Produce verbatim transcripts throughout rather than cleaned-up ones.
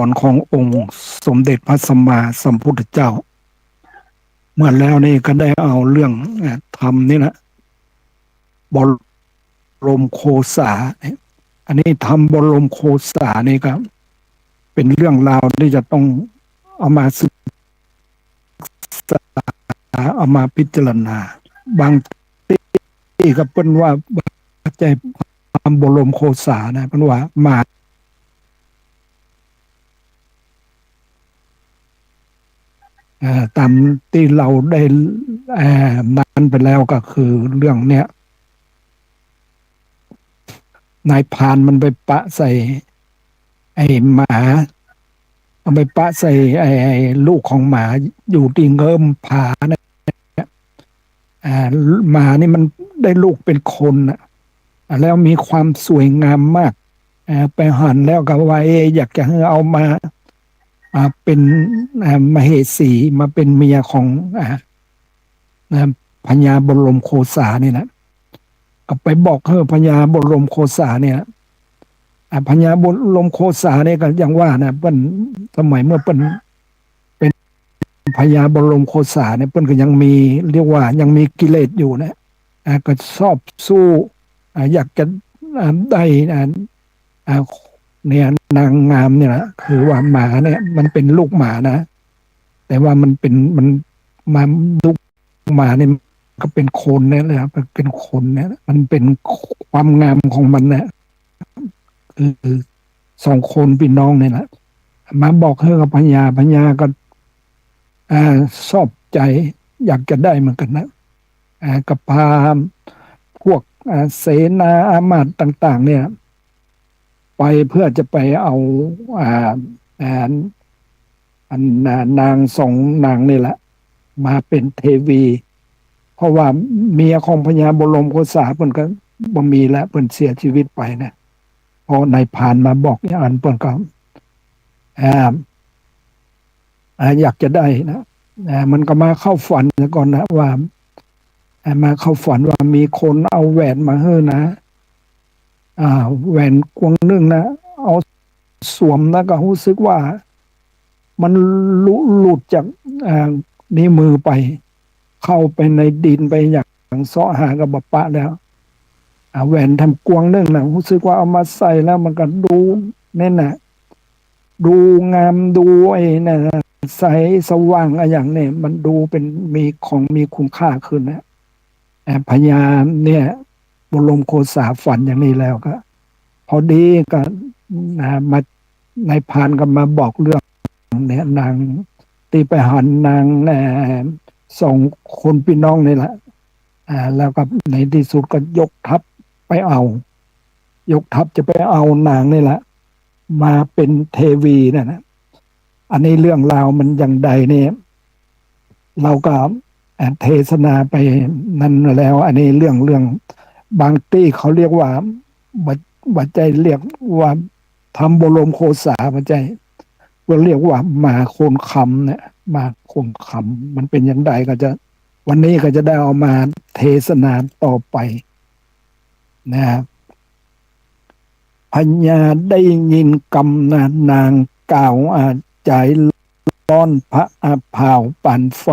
อนขององค์สมเด็จพระสัมมาสัมพุทธเจ้า เมื่อแล้วนี่ก็ได้เอาเรื่อง เอ่อ ธรรมนี่แหละ บรมโคสา อันนี้ธรรมบรมโคสานี่ก็เป็นเรื่องราวที่จะต้องเอามาศึกษา เอามาพิจารณา บางตี้ก็เปิ้นว่าบ่ใจ้ธรรมบรมโคสานะ เปิ้นว่ามา อ่า ต๋ามตี้เฮาได้ อ่า นั้นไปแล้วก็คือเรื่องเนี้ย นายพรานมันไปปะใส่ไอ้หมา มันไปปะใส่ไอ้ ไอ้ลูกของหมาอยู่ตี้เงิ้มผาเนี่ย อ่า หมานี่มันได้ลูกเป๋นคนน่ะ อ่า แล้วมีความสวยงามมาก อ่า ไปหันแล้วก็ว่า เอ๊ะ อยากจะหื้อเอามา อ่า เป๋น อ่า มเหสี มาเป๋นเมียของ อ่า นะ พญาบรมโคสานี่แหละ ก็ไปบอกหื้อพญาบรมโคสาเนี่ย อ่า พญาบรมโคสาเนี่ยก็อย่างว่านะ เปิ้น สมัยเมื่อเปิ้นเป๋นพญาบรมโคสาเนี่ย เปิ้นก็ยังมี เรียกว่ายังมีกิเลสอยู่นะ อ่า ก็ชอบสู้ อ่า อยากจะ อ่า ได้ อ่า อ่า เนี่ย นางงามเนี่ยแหละ คือว่าหมาเนี่ย มันเป๋นลูกหมานะ แต่ว่ามันเป๋น มัน มา ลูกหมาเนี่ย ก็เป๋นคนเนี่ยแหละครับ เป๋นคนเนี่ย มันเป๋นความงามของมันเนี่ย คือสองคนปี้น้องเนี่ยแหละ มาบอกหื้อกับพญา พญาก็ อ่า ชอบใจ๋ อยากจะได้เหมือนกั๋นนะ อ่า ก็พาพวก อ่า เสนาอามาตย์ต่างๆ เนี่ย ไปเพื่อจะไปเอา อ่า อัน อัน อ่า นางสองนางนี่แหละ มาเป๋นเทวี เพราะว่าเมียของพญาบรมโคสาเปิ้นก็บ่มีแล้ว เปิ้นเสียชีวิตไปนะ พอนายพรานมาบอกอย่างนั้นเปิ้นก็ อ่า อ่า อยากจะได้นะ อ่า มันก็มาเข้าฝันซะก่อนนะว่า อ่า มาเข้าฝันว่ามีคนเอาแหวนมาหื้อนะ อ่า แหวนกวงนึ่งนะ เอาสวมแล้วก็ฮู้สึกว่ามันหลุ หลุดจาก อ่า นิ้วมือไป เข้าไปในดินไปอย่างเซาะหาก็บ่ปะแล้ว อ่า แหวนทำกวงนึ่งนะ ฮู้สึกว่าเอามาใส่แล้วมันก็ดูนั่นน่ะ ดูงาม ดูไอ้นั่นน่ะ ใสสว่างอะหยังเนี่ย มันดูเป๋นมีของมีคุณค่าขึ้นนะ อ่า พญาเนี่ย บรมโคสาฝันอย่างนี้แล้วก็ พอดีก็ อ่า มา นายพรานก็มาบอกเรื่องเนี่ย นางตี้ไปหันนาง เอ่อ สองคนปี้น้องนี่แหละ อ่า แล้วก็ในตี้สุดก็ยกทัพไปเอา ยกทัพจะไปเอานางนี่แหละ มาเป๋นเทวีนั่นนะ อันนี้เรื่องราวมันอย่างใดเนี่ย เฮาก็ อ่า เทศนาไปนั้นแล้ว อันนี้เรื่อง เรื่อง บางตี้เขาเรียกว่า บ่ บ่ใจ้เรียกว่าธรรมบรมโคสา บ่ใจ้ เปิ้นเรียกว่าหมาโคนคำเนี่ย หมาโคนคำ มันเป๋นอย่างใดก็จะ วันนี้ก็จะได้เอามาเทศนาต่อไปนะ พญาได้ยินกำนะ นางกล่าว อ่า ใจ๋ร้อนผะ อ่า เผาปานไฟ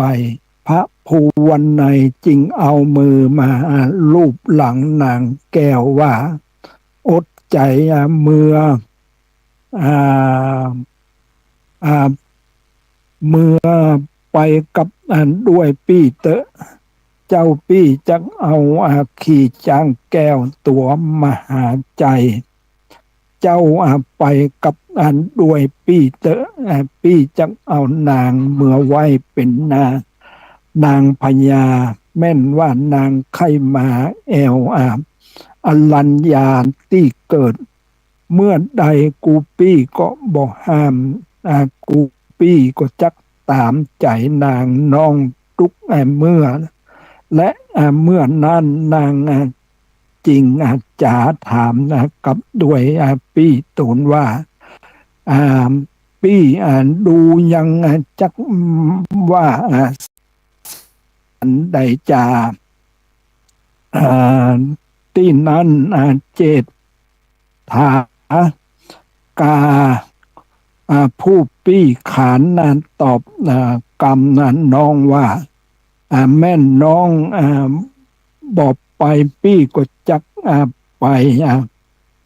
พระภูวนัยจึงเอามือมา อ่า ลูบหลังนางแก้วว่า อดใจ๋ อ่า เมื่อ อ่า อ่า เมื่อไปกับ อ่า ด้วยปี้เต๊อะ เจ้าปี้จักเอา อ่า ขี่จ๊างแก้วตั๋วมหาไจ เจ้า อ่า ไปกับ อ่า ด้วยปี้เต๊อะ อ่า ปี้จักเอานางเมือไว้เป๋น อ่า นางพญา แม่นว่านางใค่มาแอ่ว อ่า อรัญญาตี้เกิด เมื่อใดกู้ปี้ก็บ่ห้าม อ่า กู้ปี้ก็จักต๋ามใจ๋นางน้องตุ๊ก อ่า เมื่อ และ อ่า เมื่อนั้นนาง อ่า จึง อ่า จ๋าถาม อ่า กับด้วย อ่า ปี้ต๋นว่า อ่า ปี้ อ่า ดูยัง อ่า จักว่า อ่า สันใดจา อ่า ตี้นั้น อ่า เจตถากา อ่า ผู้ปี้ขานนะ ตอบ อ่า กำนะน้องว่า อ่า แม่นน้อง อ่า บ่ไปปี้ก็จัก อ่า ไป อ่า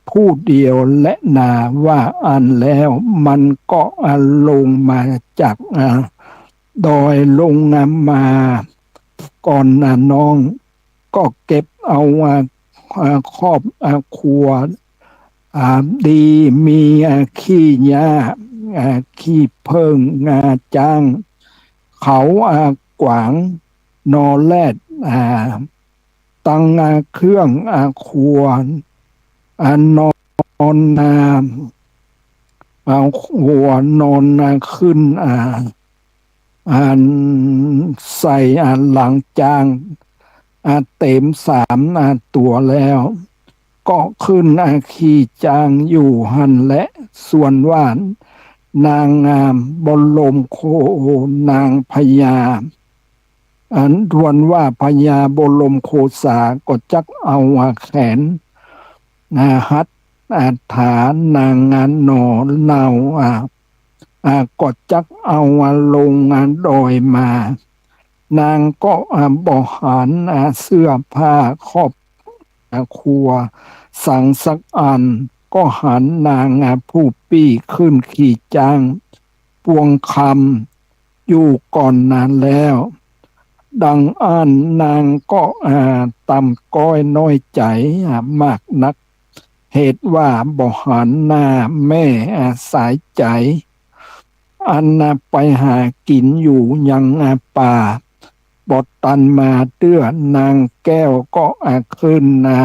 ผู้เดียวแลนา ว่าอั้นแล้วมันก็ อ่า ลงมาจาก อ่า ดอยลงมาก่อนนะน้อง ก็เก็บเอา อ่า อ่า ครอบ อ่า ครัว อ่า ดี มี อ่า ขี้หญ้า อ่า ขี้เผิ้ง งาจ๊าง เขา อ่า กวาง นอแรด อ่า ตัง อ่า เครื่อง อ่า ครัว อ่า นอน อ่า เอาครัวนอน อ่า ขึ้น อ่า อันใส่ อ่า หลังจ๊าง อ่า เต๋มสาม อ่า ตั๋วแล้ว ก็ขึ้น อ่า ขี่จ๊างอยู่หั้นแล ส่วนว่านาง อ่า บรมโค นางพญา อันส่วนว่าพญาบรมโคสาก็จักเอา อ่า แขน อ่า หัตถ์ อ่า ถานาง อ่า หน่อเนา อ่า อ่า ก็จักเอา อ่า ลง อ่า ดอยมา นางก็ อ่า บ่หัน อ่า เสื้อผ้าครอบ อ่า ครัวสังสักอัน ก็หันนาง อ่า ผู้ปี้ขึ้นขี่จ๊างปวงคำอยู่ก่อนนานแล้ว ดังอั้นนางก็ อ่า ตำก้อยน้อยใจ๋ อ่า มากนัก เหตุว่าบ่หันหน้าแม่ อ่า สายใจ๋ อัน อ่า ไปหากิ๋นอยู่ยัง อ่า ป่า บ่ตันมาเตื้อ นางแก้วก็ อ่า ขึ้น อ่า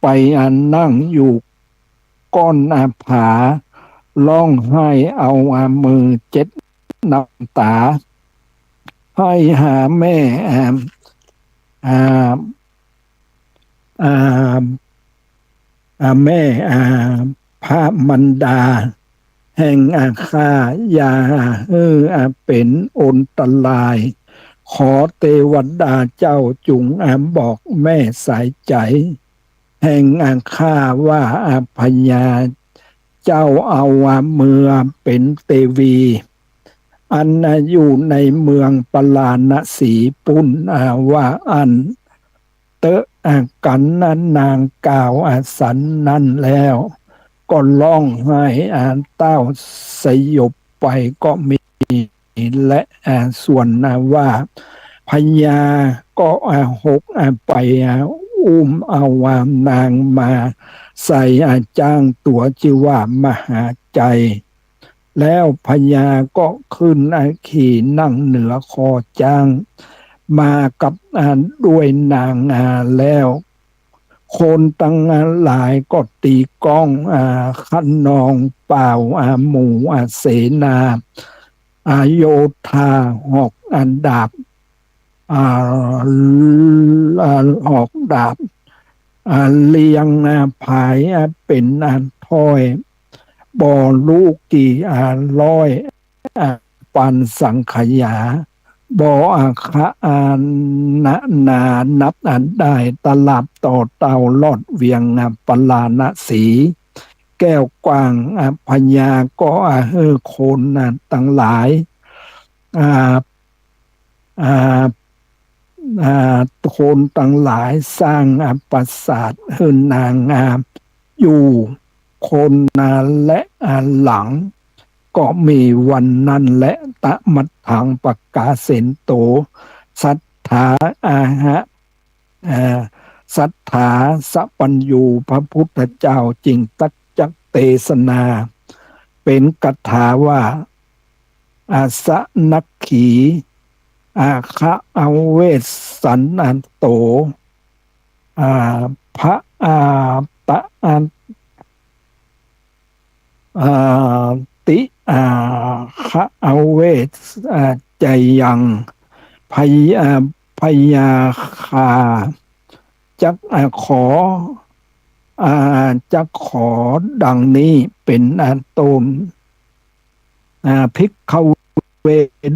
ไป อ่า นั่งอยู่ก้อน อ่า ผา ฮ้องไห้เอา อ่า มือเจ็ดน้ำต๋า ไห้หาแม่ อ่า อ่า อ่า อ่า แม่ อ่า พระมารดาแห่ง อ่า ข้า อย่าหื้อ อ่า เป๋นอันตราย ขอเตวดาเจ้าจุ่ง อ่า บอกแม่สายใจ๋แห่ง อ่า ข้าว่า อ่า พญาเจ้าเอา อ่า เมือเป๋นเตวี อัน อ่า อยู่ในเมืองปาราณสีปุ้น อ่า ว่าอั้น เต๊อะ อ่า กั๋นนะ นางกล่าว อ่า สันนั้นแล้ว ก็ฮ้องไห้ อ่า เต้าสยบไปก็มี และ อ่า ส่วน อ่า ว่าพญาก็ อ่า หก อ่า ไป อ่า อุ้มเอา อ่า นางมาใส่ อ่า จ๊างตั๋วจื้อว่ามหาไชย แล้วพญาก็ขึ้น อ่า ขี่นั่งเหนือคอจ๊างมากับ อ่า ด้วยนาง อ่า แล้ว คนตังหลายก็ตี๋ก้อง อ่า คะนองเป่า อ่า หมู่ อ่า เสนา อ่า โยธาหอก อ่า ดาบ อ่า อ่า หอกดาบ อ่า เรียง อ่า ผาย อ่า เป๋น อ่า ถ้อย บ่ฮู้กี่ อ่า ร้อย อ่า ปานสังขยา บ่ อ่า คะ อ่า นานานับ อ่า ได้ ตราบต่อเต้ารอดเวียง อ่า ปาราณสี แก้วกว้าง อ่า พญาก็ อ่า หื้อคน อ่า ตังหลาย อ่า อ่า อ่า คนตังหลายสร้าง อ่า ปราสาทหื้อนาง อ่า อยู่คน อ่า และ อ่า หลัง ก็มีวันนั้นแล ตมัตถัง ปกาเสนโต สัตถา อาหะ อ่า สัตถา สปัญญู พระพุทธเจ้าจึงตรัสเตสนา เป๋นคาถาว่า อาสะนักขี อาคะอเวสสันโต อ่า พระอาตะอัน อ่า ติ อ่า คะอเวส อ่า จยัง พยา พยาคา จัก อ่า ขอ อ่า จักขอดังนี้เป๋น อ่า ต้น อ่า ภิกขเว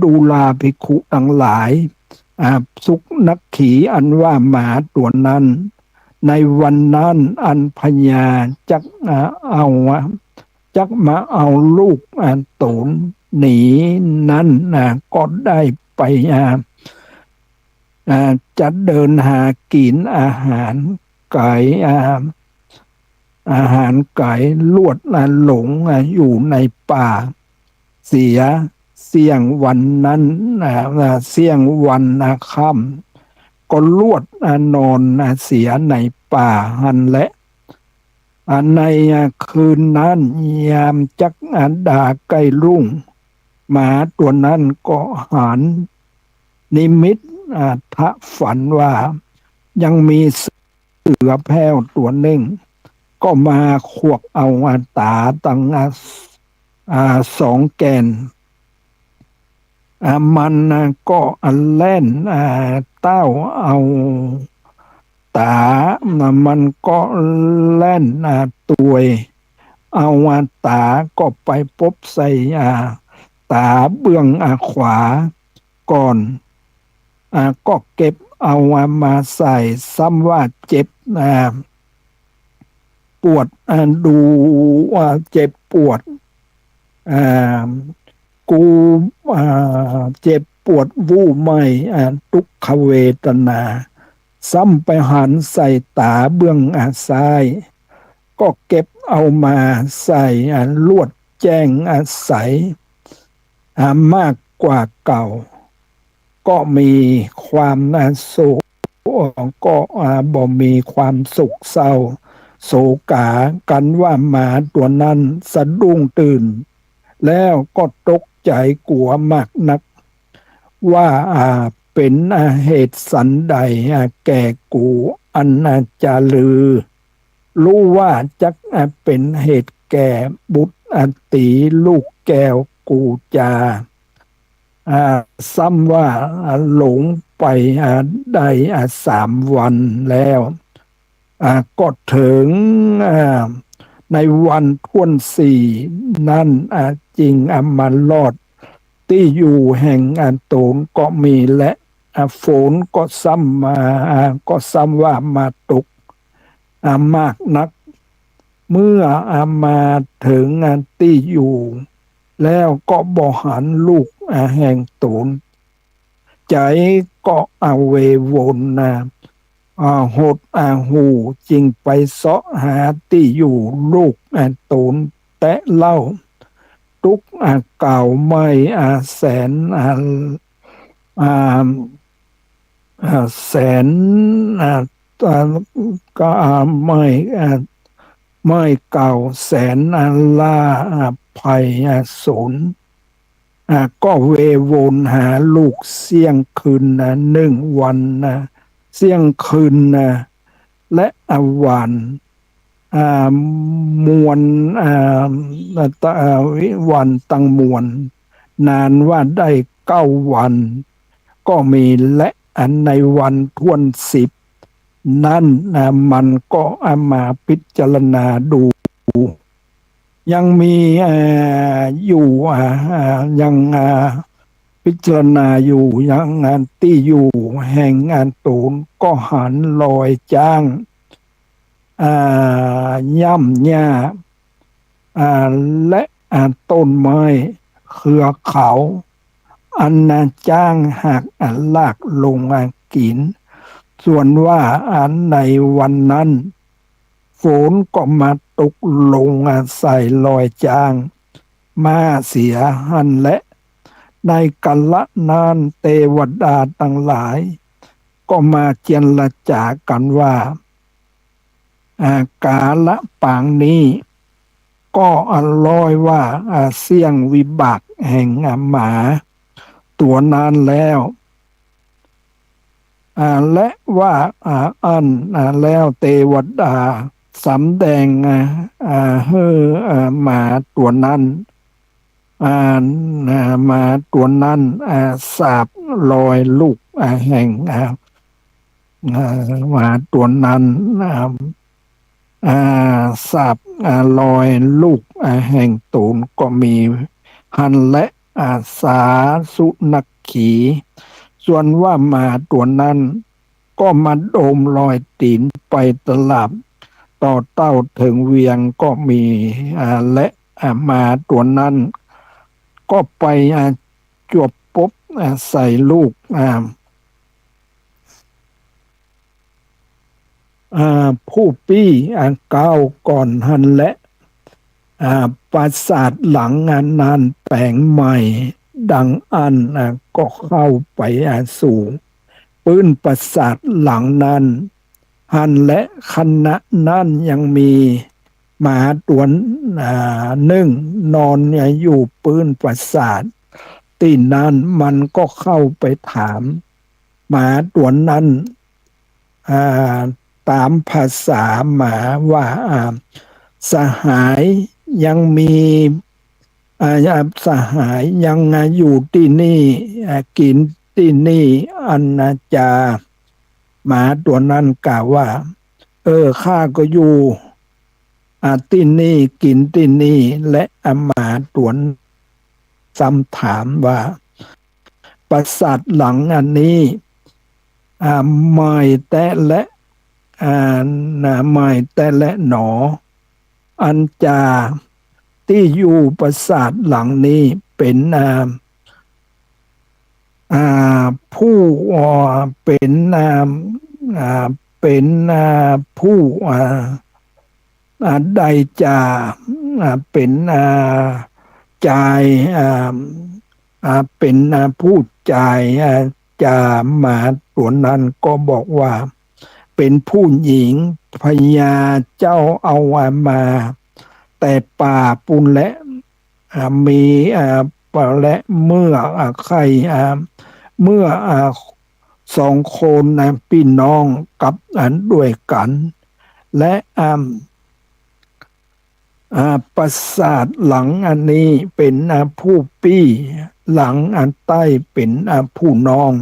ดูราภิกขุตังหลาย อ่า สุนัขขีอันว่าหมาตั๋วนั้น ในวันนั้นอันพญาจัก อ่า เอา จักมาเอาลูก อ่า ตูนหนีนั้น อ่า ก็ได้ไป อ่า อ่า จะเดินหากิ๋นอาหารไก๋ อ่า อาหารไก๋ ลวด อ่า หลง อ่า อยู่ในป่า เสียเสี้ยงวันนั้น อ่า เสี้ยงวัน อ่า ค่ำ ก็ลวด อ่า นอน อ่า เสียในป่าหั้นแล อ่า ใน อ่า คืนนั้น ยามจัก อ่า ดาใก้รุ่ง หมาตั๋วนั้นก็หันนิมิต อ่า ทะฝันว่ายังมีเสือแพร่วตั๋วนึ่ง ก็มาขวักเอา อ่า ต๋าตัง อ่า อ่า สองแก่น อ่า มัน อ่า ก็ อ่า แล่น อ่า เต้าเอาต๋า อ่า มันก็แล่น อ่า ตวยเอา อ่า ต๋าก็ไปปบใส่ อ่า ต๋าเบื้อง อ่า ขวาก่อน อ่า ก็เก็บเอา อ่า มาใส่ ซ้ำว่าเจ็บ อ่า ปวด อ่า ดู อ่า เจ็บปวด อ่า กู อ่า เจ็บปวดวู่ไหม้ อ่า ทุกขเวทนา ซ้ำไปหันใส่ต๋าเบื้อง อ่า ซ้าย ก็เก็บเอามาใส่ อ่า ลวดแจ้ง อ่า ใส อ่า มากกว่าเก่า ก็มีความ อ่า โศก ก็ อ่า บ่มีความโศกเศร้า โศกา กันว่าหมาตั๋วนั้นสะดุ้งตื่น แล้วก็ตกใจ๋กั๋วมากนัก ว่า อ่า เป๋น อ่า เหตุสันใด อ่า แก่กูอัน อ่า จะลือ ฮู้ว่าจัก อ่า เป๋นเหตุแก่บุตร อ่า ตี๋ลูกแก้วกูจา อ่า ซ้ำว่า อ่า หลงไป อ่า ได้ อ่า สามวันแล้ว อ่า ก็เถิง อ่า ในวันถ้วนสี่นั้น อ่า จึง อ่า มารอดตี้อยู่แห่ง อ่า ตูนก็มีแล อ่า ฝนก็ซ้ำมา อ่า ก็ซ้ำว่ามาตก อ่า มากนัก เมื่อ อ่า มาเถิง อ่า ตี้อยู่ แล้วก็บ่หันลูก อ่า แห่งตูน ใจ๋ก็ อ่า เววน อ่า อ่า หด อ่า หู่ จึงไปเซาะหาตี้อยู่ลูก อ่า ตูนแต๊เล่า ตุ๊ก อ่า เก่าไหม้ อ่า แสน อ่า อ่า อ่า แสน อ่า อ่า ก็ อ่า ไหม้ อ่า ไหม้เก่าแสน อ่า ล้า อ่า ภัย อ่า สูญ อ่า ก็เววนหาลูกเสี้ยงคืนนะ นึ่งวันนะ เสี้ยงคืนนะ และ อ่า หว่าน อ่า มวล อ่า ตะ อ่า วิ วันตังมวล นานว่าได้เก้าวัน ก็มี และอันในวันถ้วนสิบนั้นนะ มันก็เอามาพิจารณาดู ยังมี เอ่อ อยู่ อ่า อ่า ยัง อ่า พิจารณาอยู่ ยัง อ่า ตี้อยู่แห่ง อ่า ตูน ก็หันรอยจ๊าง อ่า ย่ำหญ้า อ่า และ อ่า ต้นไม้ เครือเขา อันนาจ๊างหัก อ่า ลากลง อ่า กิ๋น ส่วนว่า อ่า ในวันนั้น ฝนก็มาตกลง อ่า ใส่รอยจ๊าง มาเสียหั้นแล ในกาละนั้นเตวดาตังหลาย ก็มาเจียรจากั๋นว่า อ่า กาละปางนี้ ก็ อ่า ลอยว่า อ่า เสี้ยงวิบากแห่ง อ่า หมาตั๋วนั้นแล้ว อ่า และว่า อ่า อั้น อ่า แล้วเตวดาสำแดง อ่า อ่า หื้อ อ่า หมาตั๋วนั้น อ่า อ่า หมาตั๋วนั้น อ่า สาปรอยลูก อ่า แห่ง อ่า อ่า หมาตั๋วนั้น อ่า อ่า สาป อ่า รอยลูก อ่า แห่งตูนก็มีหั้นแล อ่า สาสุนักขี ส่วนว่าหมาตั๋วนั้น ก็มาดมรอยตี๋นไปตลาดต่อเต้าเถิงเวียงก็มี อ่า และ อ่า หมาตั๋วนั้นก็ไป อ่า จวบปบ อ่า ใส่ลูก อ่า อ่า ผู้ปี้ อ่า ก้าวก่อนหั้นแล อ่า ปราสาทหลังอันนั้นแป๋งใหม่ดังอั้น อ่า ก็เข้าไป อ่า สู่ปื้นปราสาทหลังนั้นหั้นแล ขณะนั้นยังมีหมาตั๋ว อ่า นึ่งนอนอยู่ปื้นปราสาทตี้นั้น มันก็เข้าไปถามหมาตั๋วนั้น อ่า ต๋ามภาษาหมาว่า อ่า สหายยังมี อ่า สหายยังอยู่ตี้นี่ อ่า กิ๋นตี้นี่อันจา หมาตั๋วนั้นกล่าวว่า เออ ข้าก็อยู่ อ่า ตี้นี่ กิ๋นตี้นี่ และ อ่า หมาตั๋วซ้ำถามว่า ปราสาทหลังอันนี้ อ่า ใหม่แต๊แล อ่า นะ ใหม่แต๊แลหนอ อันจาตี้อยู่ปราสาทหลังนี้เป๋น อ่า อ่า ผู้ อ่า เป๋น อ่า อ่า เป๋น อ่า ผู้ อ่า อ่า ได้จา อ่า เป๋น อ่า จาย อ่า อ่า เป๋น อ่า ผู้จาย อ่า จา หมาตั๋วนั้นก็บอกว่า เป๋นผู้หญิง พญาเจ้าเอา อ่า มาแต่ป่าปู้นแล อ่า มี อ่า และเมื่อ อ่า ใค่ อ่า เมื่อ อ่า สองคน อ่า ปี้น้องกับ อ่า ด้วยกั๋น และ อ่า อ่า ปราสาทหลังอันนี้เป๋น อ่า ผู้ปี้ หลังอันใต้เป๋น อ่า ผู้น้อง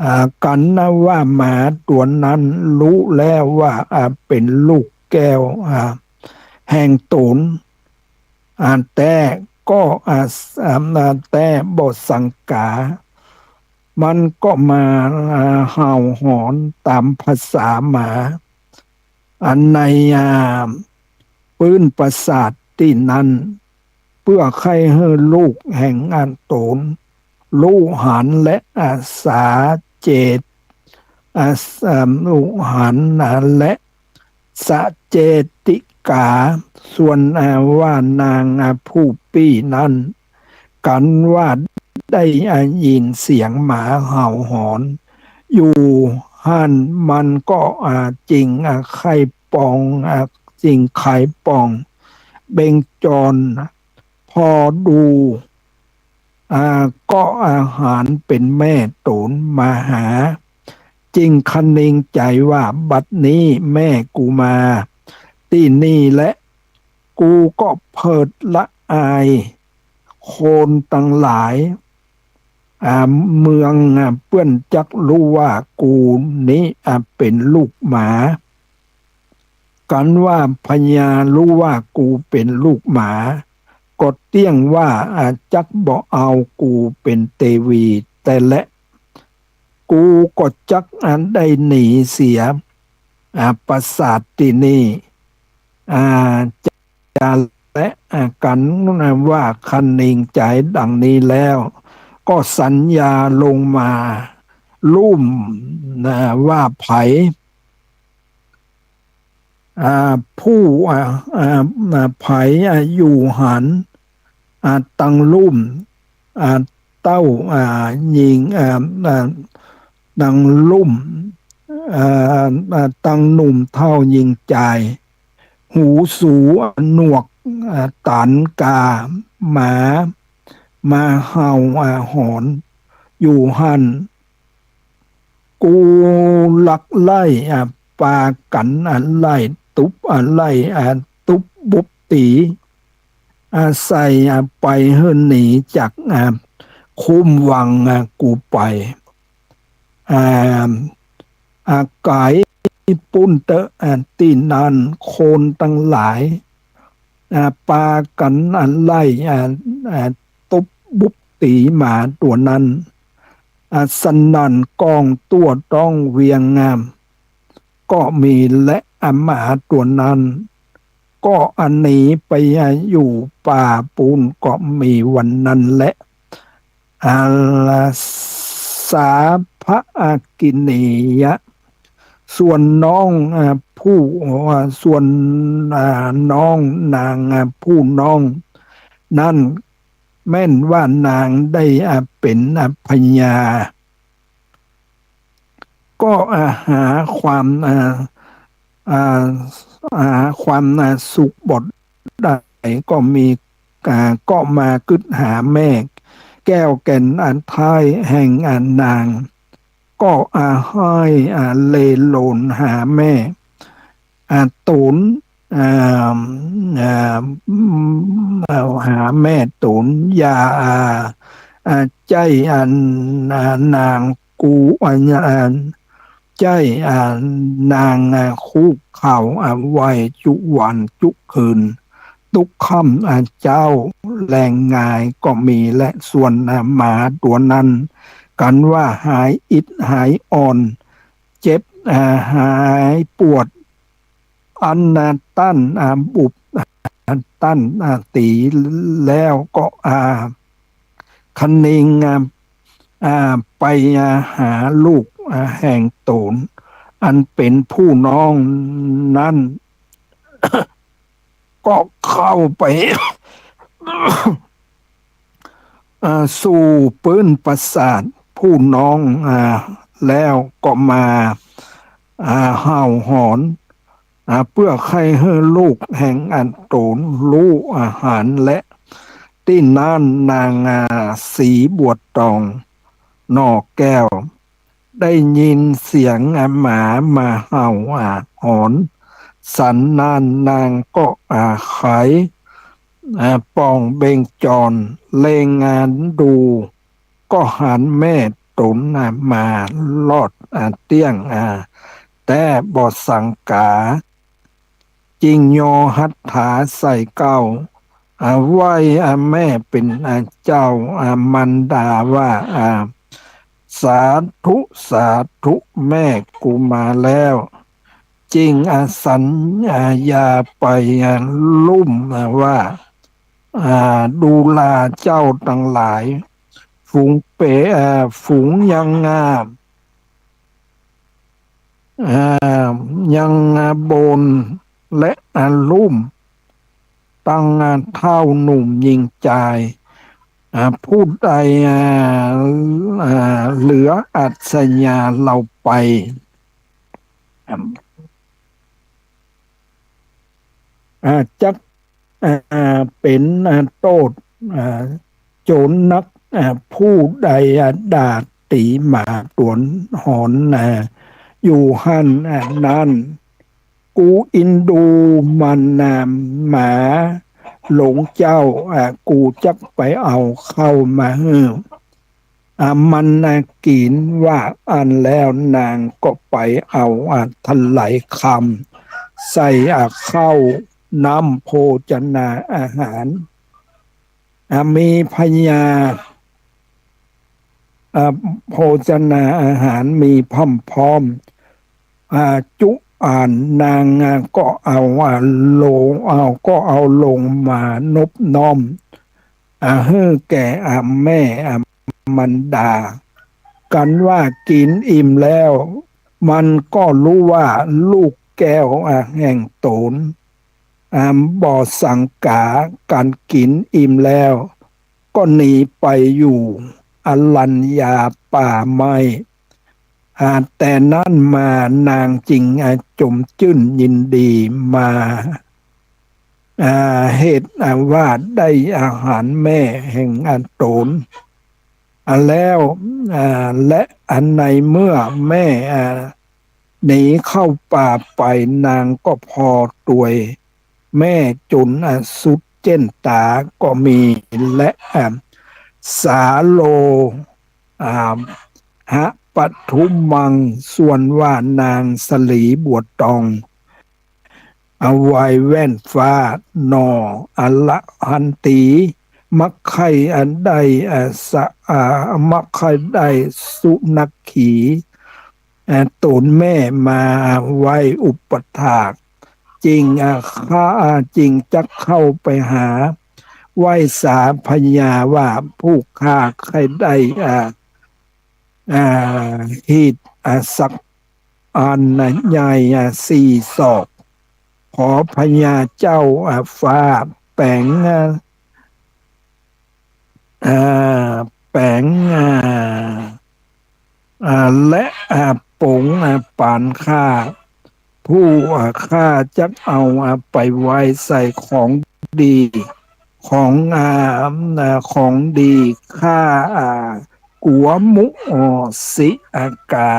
อ่า กั๋นนะว่าหมาตั๋วนั้นฮู้แล้วว่า อ่า เป๋นลูกแก้ว อ่า แห่งต๋น อ่า แต๊ก็ อ่า อ่า แต๊บ่สังก๋า มันก็มา อ่า เห่าหอนต๋ามภาษาหมา อันใน อ่า ปื้นปราสาทตี้นั้น เปื้อใค่หื้อลูกแห่งอันต๋นฮู้หันและ อ่า สาเจต อ่า ส- อ่า ฮู้หัน อ่า และ สะเจติกา ส่วน อ่า ว่านาง อ่า ผู้ปี้นั้น กั๋นว่าได้ อ่า ยินเสียงหมาเห่าหอนอยู่หั้น มันก็ อ่า จึง อ่า ใค่ปอง อ่า จึงใค่ปองเบญจร ผ่อดู อ่า ก็ อ่า หันเป๋นแม่ต๋นมาหา จึงคะนึงใจ๋ว่า บัดนี้แม่กูมาตี้นี่แล กูก็เผิดละอายคนตังหลาย อ่า เมือง อ่า เปื้อนจักฮู้ว่ากูนี้ อ่า เป๋นลูกหมา กั๋นว่าพญาฮู้ว่ากูเป๋นลูกหมา ก็เตี้ยงว่า อ่า จักบ่เอากูเป๋นเตวีแต๊แล กูก็จัก อ่า ได้หนีเสีย อ่า ปราสาทตี้นี่ อ่า จาและ อ่า กั๋นว่าคะนึงใจ๋ดังนี้แล้ว ก็สัญญาลงมาลุ่ม อ่า ว่าใผ อ่า ผู้ อ่า อ่า อ่า ใผ อ่า อยู่หัน อ่า ตังลุ่ม อ่า เต้า อ่า ญิง อ่า อ่า ตังลุ่ม อ่า อ่า ตังหนุ่มเฒ่าญิงจาย หูสู อ่า หนวก อ่า ต๋านกา หมา มาเห่า อ่า หอน อยู่หั้น กูลักไล่ อ่า ปากั๋น อ่า ไล่ตุ๊บ อ่า ไล่ อ่า ตุ๊บบุบตี๋ อ่า ใส่ อ่า ไปหื้อหนีจาก อ่า คุ้มวัง อ่า กูไป อ่า อ่า ก๋ายปู้นเต๊อะ อ่า ตี้นั้นคนตังหลาย อ่า ปากั๋น อ่า ไล่ อ่า อ่า ตุ๊บบุบตี๋หมาตั๋วนั้น อ่า สนั่นก้องตั้วต๊องเวียง อ่า ก็มีแล อ่า หมาตั๋วนั้น ก็หนีไปอยู่ป่าปูน ก็มีวันนั้นแหละ อา สาภะกินียะ ส่วนน้อง อ่า ผู้ อ่า ส่วน อ่า น้องนาง อ่า ผู้น้องนั้น แม่นว่านางได้ อ่า เป๋น อ่า พญา ก็ อ่า หาความ อ่า อ่า หาความ อ่า สุขบ่ได้ ก็มี อ่า ก็มากึ๊ดหาแม่แก้วแก่นอันท้ายแห่ง อ่า นาง ก็ อ่า ห้อย อ่า เลโลนหาแม่ อ่า ตูน อ่า อ่า อืม อ่า หาแม่ตูน อย่า อ่า อ่า ใจ้ อ่า อ่า นาง กู อ่า อ่า ใจ้ อ่า นาง อ่า คุกเข่า อ่า ไหว้จุวันจุคืน ตุ๊กค่ำ อ่า เจ๊าแลงงายก็มี และส่วน อ่า หมาตั๋วนั้น กันว่าหายอิดหายอ่อน เจ็บ อ่า หายปวด อัน อ่า ต้าน อ่า บุบ อ่า ต้าน อ่า ตี๋แล้วก็ อ่า คะนิง อ่า อ่า ไป อ่า หาลูก อ่า แห่งตูน อันเป๋นผู้น้องนั้น ก็เข้าไป อ่า สู่ปื๊นปราสาทผู้น้อง อ่า แล้วก็มา อ่า เห่าหอน อ่า เปื้อใค่หื้อลูกแห่งอันตูนฮู้อาหาร และตี้นั้นนาง อ่า สีบัวตอง หน่อแก้ว ได้ยินเสียง อ่า หมามาเห่า อ่า หอนสันนั้น นางก็ อ่า ไข อ่า ป่องเบงจร เล็ง อ่า ดู ก็หันแม่ตูน อ่า มาลอด อ่า เตี้ยง อ่า แต๊บ่สังกา จึงยอหัตถาใส่เกล้า อ่า ไหว้ อ่า แม่เป๋น อ่า เจ้า อ่า มารดาว่า อ่า สาธุ สาธุ แม่กูมาแล้ว จึง อ่า สัญญาไป อ่า ลุ่ม อ่า ว่า อ่า ดูราเจ้าตังหลาย ฝูงเป๋ อ่า ฝูงยัง อ่า อ่า ยัง อ่า บน และ อ่า ลุ่ม ตัง อ่า เฒ่าหนุ่มญิงจาย อ่า ผู้ใด อ่า อ่า เหลืออัศญาเฮาไป อ่า จัก อ่า เป๋น อ่า โต้ษ อ่า โจ๋นนัก อ่า ผู้ใด อ่า ด่าตี๋หมาตั๋วหอน อ่า อยู่หั้น อ่า นั้น กูอินดูหมั่น อ่า หมาหลวงเจ้า อ่า กูจักไปเอาเข้ามาหื้อ อ่า มัน อ่า กิ๋น ว่าอั้นแล้วนางก็ไปเอา อ่า ถลายคำใส่ อ่า ข้าวน้ำโภชนาอาหาร อ่า มีพญา อ่า โภชนาอาหารมีพร่ำพร้อม อ่า จุอ่าน นาง อ่า ก็เอา อ่า ลง เอา ก็เอาลงมานบน้อม อ่า หื้อแก่ อ่า แม่ อ่า มารดา กันว่ากิ๋นอิ่มแล้ว มันก็ฮู้ว่าลูกแก้ว อ่า แห่งต๋น อ่า บ่สังกา กันกิ๋นอิ่มแล้ว ก็หนีไปอยู่อรัญญาป่าไม้ อ่า แต่นั้นมานางจึง อ่า จมจื้นยินดีมา อ่า เหตุ อ่า ว่าได้อาหารแม่แห่ง อ่า ต๋น อ่า แล้ว อ่า และอันในเมื่อแม่ อ่า หนีเข้าป่าไป นางก็พอตวยแม่จุน อ่า สุดเจ้นต๋าก็มี และ อ่า สาโล อ่า หะปทุมมัง ส่วนว่านางสลีบัวตอง อวัยแว่นฟ้า หน่ออรหันตี มักใค่อันได้ อ่า สะ อ่า มักใค่ได้สุนัขขี อ่า ต๋นแม่มาไว้อุปถาก จึง อ่า ข้า อ่า จึงจักเข้าไปหาไหว้สาพญาว่า ผู้ข้าใค่ได้ อ่า อ่า หีบ อ่า สักอัน อ่า ใหญ่ อ่า สี่ศอก ขอพญาเจ้า อ่า ฟ้าแป๋ง อ่า อ่า แป๋ง อ่า อ่า และ อ่า ป๋ง อ่า ป๋านข้า ผู้ อ่า ข้าจักเอา อ่า ไปไว้ใส่ของดี ของ อ่า อ่า ของดี ข้า อ่า กั๋วมุ อ่อ สิ อ่า ก๋า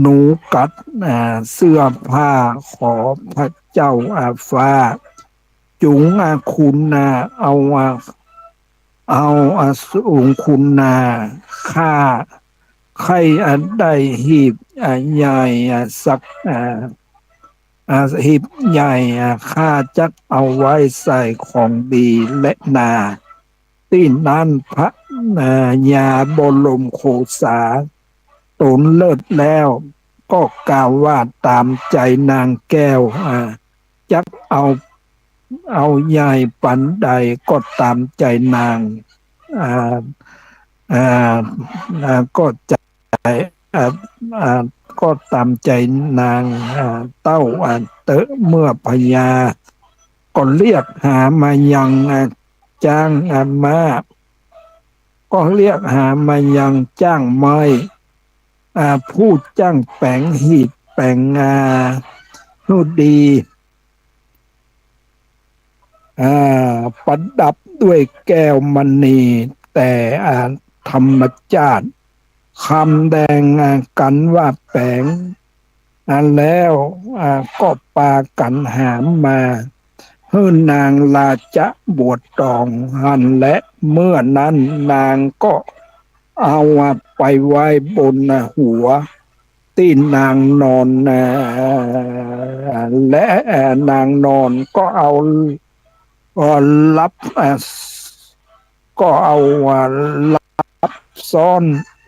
หนูกัด อ่า เสื้อผ้า ขอพระเจ้า อ่า ฟ้า จุง อ่า คุณ อ่า เอา อ่า เอา อ่า สูงคุณ อ่า ข้าใค่ อ่า ได้หีบ อ่า ใหญ่ อ่า สัก อ่า อ่า หีบใหญ่ อ่า ข้าจักเอาไว้ใส่ของดีแลนา ตี้นั้นพระ อ่า ญาบรมโคสา ต๋นเลิศแล้ว ก็กล่าวว่าต๋ามใจ๋นางแก้ว อ่า จักเอา เอาใหญ่ปานใดก็ต๋ามใจ๋นาง อ่า อ่า อ่า ก็ใจ๋ อ่า อ่า ก็ต๋ามใจ๋นาง อ่า เต้า อ่า เต๊อะ เมื่อพญา ก็เรียกหามายัง อ่า จ้าง อ่า ม้า ก็เรียกหามายังจ้างไม้ อ่า ผู้จ้างแป๋งหีบแป๋ง อ่า หื้อดี อ่า ประดับด้วยแก้วมณี แต่ อ่า ธรรมจาติ คำแดง อ่า กั๋นว่าแป๋ง อ่า แล้ว อ่า ก็ปากั๋นหามมา หื้อนางราชบัวตอง หั้นแล เมื่อนั้นนางก็เอา อ่า ไปไว้บน อ่า หัว ตี้นางนอน อ่า และ อ่า นางนอนก็เอา อ่า ลับ อ่า ก็เอา อ่า ลับซ้อน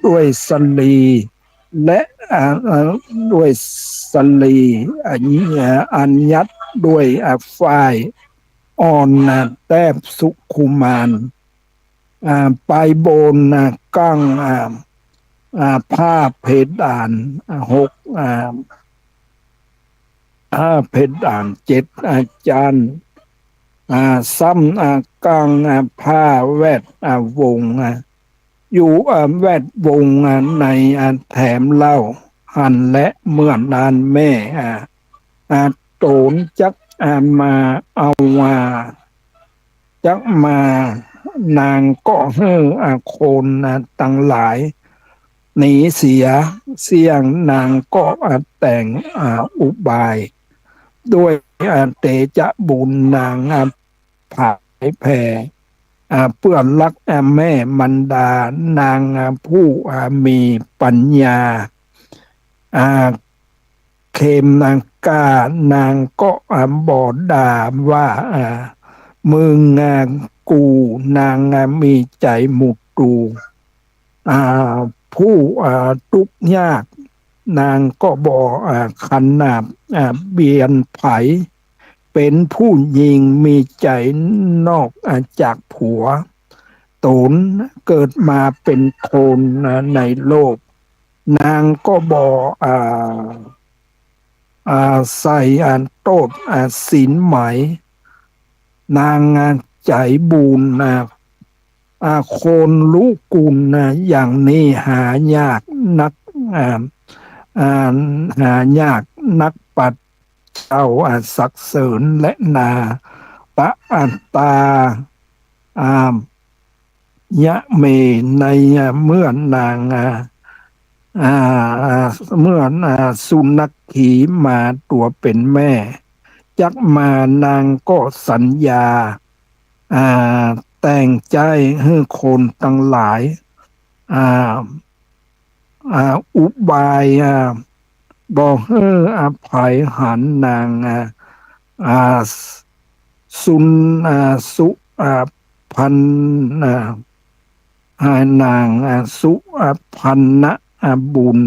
ด้วยสะหลี และ อ่า อ่า ด้วยสะหลี อ่า อันยัดด้วย อ่า ฝ้ายอ่อน อ่า แต๊บสุขุมาน อ่า ไปบน อ่า ก้าง อ่า อ่า ผ้าเพดาน อ่า หก อ่า ผ้าเพดานเจ็ด อ่า จาน อ่า ซ้ำ อ่า ก้าง อ่า ผ้าแวด อ่า วง อ่า อยู่ อ่า แวดวง อ่า ใน อ่า แถมเล่า หั้นแล เมื่อนั้นแม่ อ่า อ่า ต๋นจัก อ่า มาเอา อ่า จักมา นางก็หื้อ อ่า คน อ่า ตังหลาย หนีเสีย เสี้ยงนางก็ อ่า แต่ง อ่า อุบาย ด้วย อ่า เตจะบุญนาง อ่า ผายแผ่ อ่า เปื้อรัก อ่า แม่มารดา นาง อ่า ผู้ อ่า มีปัญญา อ่า เข็มนางกล้า นางก็ อ่า บ่ด่าว่า อ่า มึง อ่า กู นาง อ่า มีใจ๋หมู่ตู อ่า ผู้ อ่า ตุ๊กข์ยาก นางก็บ่ อ่า ขนาบ อ่า เบียดใผ เป๋นผู้ญิงมีใจ๋นอก อ่า จากผัว ต๋นเกิดมาเป๋นคน อ่า ในโลก นางก็บ่ อ่า อ่า ใส่ อ่า โต้ษ อ่า ศีลไหม นาง อ่า ใจ๋บุญ อ่า อ่า คนรู้กุณ อ่า อย่างนี้หายากนัก อ่า อ่า หายากนัก ปัดเจ้า อ่า สรรเสริญแลนา ปะอัตตา อ่า ยะเม ใน อ่า เมื่อนาง อ่า อ่า อ่า เมื่อ อ่า สุนัขขีมาตัวเป๋นแม่ จักมา นางก็สัญญา อ่า แต่งใจ๊หื้อคนตังหลาย อ่า อ่า อุบาย อ่า บ่หื้อ อ่า ใผหันนาง อ่า อ่า สุน อ่า สุ อ่า พัน อ่า อ่า นาง อ่า สุ อ่า พันนะ อ่า บุญ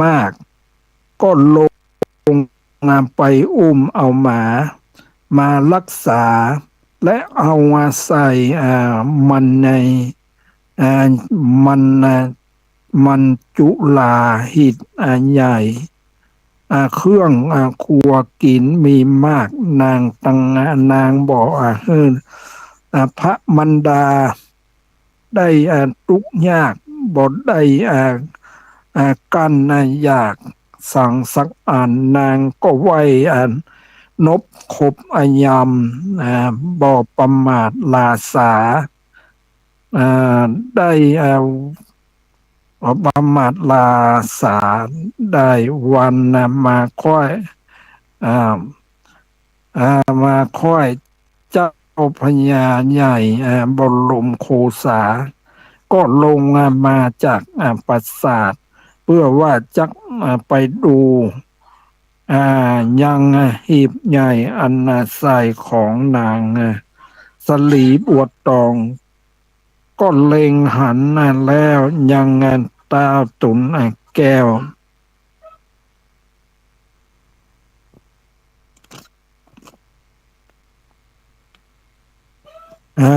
มาก ก็ลง ไปอุ้มเอาหมามารักษา และเอามาใส่ อ่า มันใน อ่า มัน อ่า มัจจุราหิต อ่า ใหญ่ อ่า เครื่อง อ่า ครัวกิ๋นมีมาก นางตัง นางบ่ อ่า หื้อ อ่า พระมารดาได้ อ่า ตุ๊กข์ยาก บ่ได้ อ่า อ่า กั้น อ่า อยากสังสักอัน นางก็ไหว้ อ่า นบขบ อ่า ยำ อ่า บ่ประมาทลาสา อ่า ได้ อ่า บ่ประมาทลาสา ได้วัน อ่า มาค่อย อ่า อ่า มาค่อยเจ้าพญาใหญ่ อ่า บรมโคสา ก็ลง อ่า มาจาก อ่า ปราสาท เพื่อว่าจัก อ่า ไปดู อ่า ยัง อ่า หีบใหญ่อัน อ่า ใส่ของนาง อ่า สลีบัวตอง ก็เล็งหัน อ่า แล้วยัง อ่า ต๋าวตุ๋น อ่า แก้ว อ่า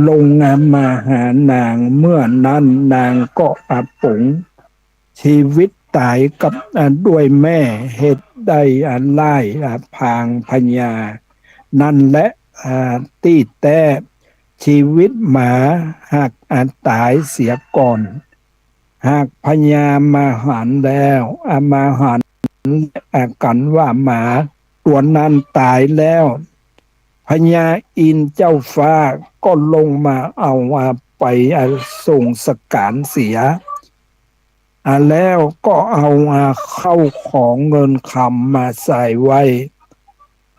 ลง อ่า มาหานาง เมื่อนั้นนางก็ อ่า ปลง ชีวิตต๋ายกับ อ่า ด้วยแม่ เหตุได้ อ่า ร้าย อ่า พางพญา นั้นแล อ่า ตี้แต๊ ชีวิตหมาหาก อ่า ต๋ายเสียก่อน หากพญามาหันแล้ว อ่า มาหัน อ่า กั๋นว่าหมาตั๋วนั้นต๋ายแล้ว พญาอินทร์เจ้าฟ้าก็ลงมาเอา อ่า ไป อ่า ส่งสก๋านเสีย อ่า แล้วก็เอา อ่า เข้าของเงินคำมาใส่ไว้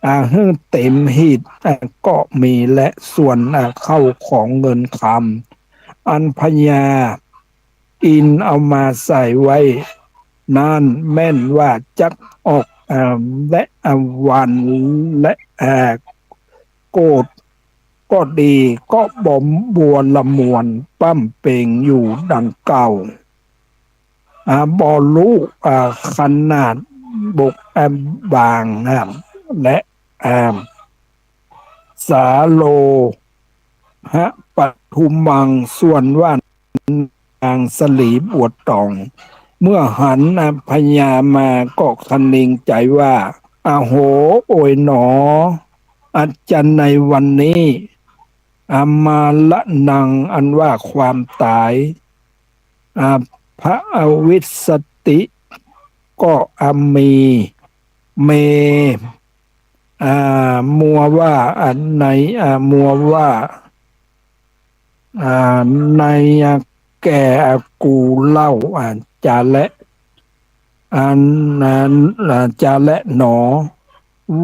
อ่า หื้อเต๋มหีบ อ่า ก็มีแล ส่วน อ่า เข้าของเงินคำ อันพญาอินทร์เอามาใส่ไว้นั้น แม่นว่าจักออก อ่า แล อ่า วัน แล อ่า โกด ก็ดี ก็บ่บัวละมวลป้ำเป๋งอยู่ดังเก่า อ่า บ่ฮู้ อ่า ขนาดบก อ่า บาง อ่า แล อ่า สาโลหะปทุมมัง ส่วนว่านางสลีบัวตอง เมื่อหัน อ่า พญามาก็คะนึงใจ๋ว่า อะโห โอยหนอ อัจจะในวันนี้ อามาละนัง อันว่าความต๋าย อาภะอวิสสติ ก็อามี เม อามัวว่า อาใน อามัวว่า อาในแก่กูเล่า อาจะแล อันนั้น อาจะแลหนอ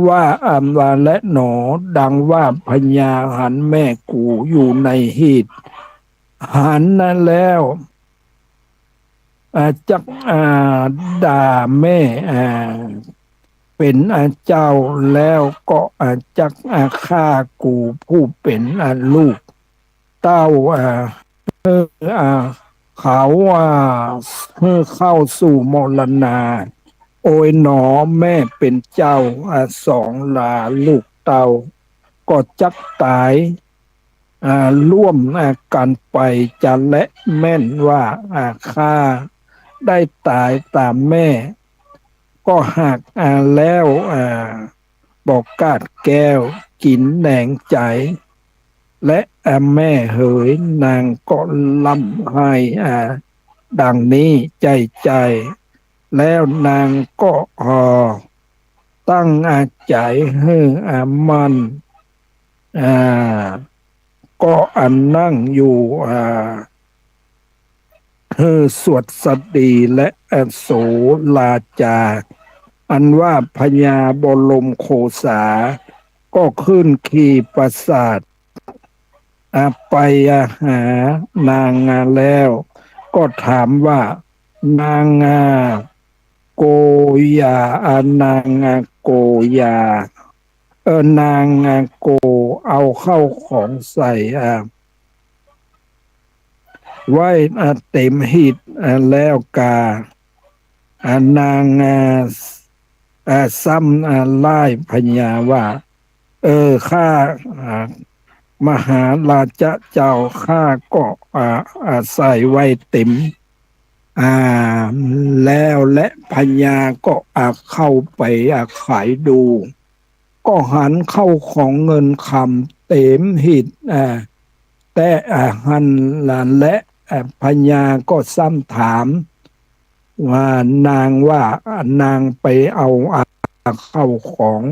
ว่า อาว่าแลหนอ ดังว่าพญาหันแม่กูอยู่ในหีบ หันนั้นแล้ว อาจัก อาด่าแม่ อาเป๋น อาเจ้า แล้วก็ อาจัก อาฆ่ากูผู้เป๋น อาลูก เต้า อ่า เออ อ่า เขา อ่า หื้อเข้าสู่มรณา โอยหนอแม่เป๋นเจ้า อ่า สองลาลูกเต้า ก็จักต๋าย อ่า ร่วม อ่า กั๋นไป จะแลแม่นว่า อ่า ข้าได้ต๋ายต๋ามแม่ ก็หาก อ่า แล้ว อ่า บ่กล้าแก้ว กิ๋นแหนงใจ๋ แล อ่า แม่เหย นางก็ร่ำไห้ อ่า ดังนี้ใจ๋ใจ๋ แล้วนางก็ อ่อ ตั้ง อ่า ใจ๋หื้อ อ่า มั่น อ่า ก็อันนั่งอยู่ อ่า หื้อสวัสดีและอโสราจา อันว่าพญาบรมโคสา ก็ขึ้นขี่ปราสาท อ่า ไป อ่า หานาง อ่า แล้ว ก็ถามว่า นาง อ่า โกยา อ่า นาง อ่า โกยา เออ นาง อ่า โก เอาเข้าของใส่ อ่า ไว้ อ่า เต๋มหีบ อ่า แล้วกา อ่า นาง อ่า อ่า ซ้ำ อ่า ไล่พญาว่า เออ ข้า อ่า มหาราชะเจ้า ข้าก็ อ่า อ่า ใส่ไว้เต็ม อ่า แล้ว และพญาก็ อ่า เข้าไป อ่า ไขดู ก็หันเข้าของเงินคำเต็มหีบ อ่า แต๊ อ่า หั้นละ และ อ่า พญาก็ซ้ำถามว่านางว่า อ่า นางไปเอา อ่า เข้าของ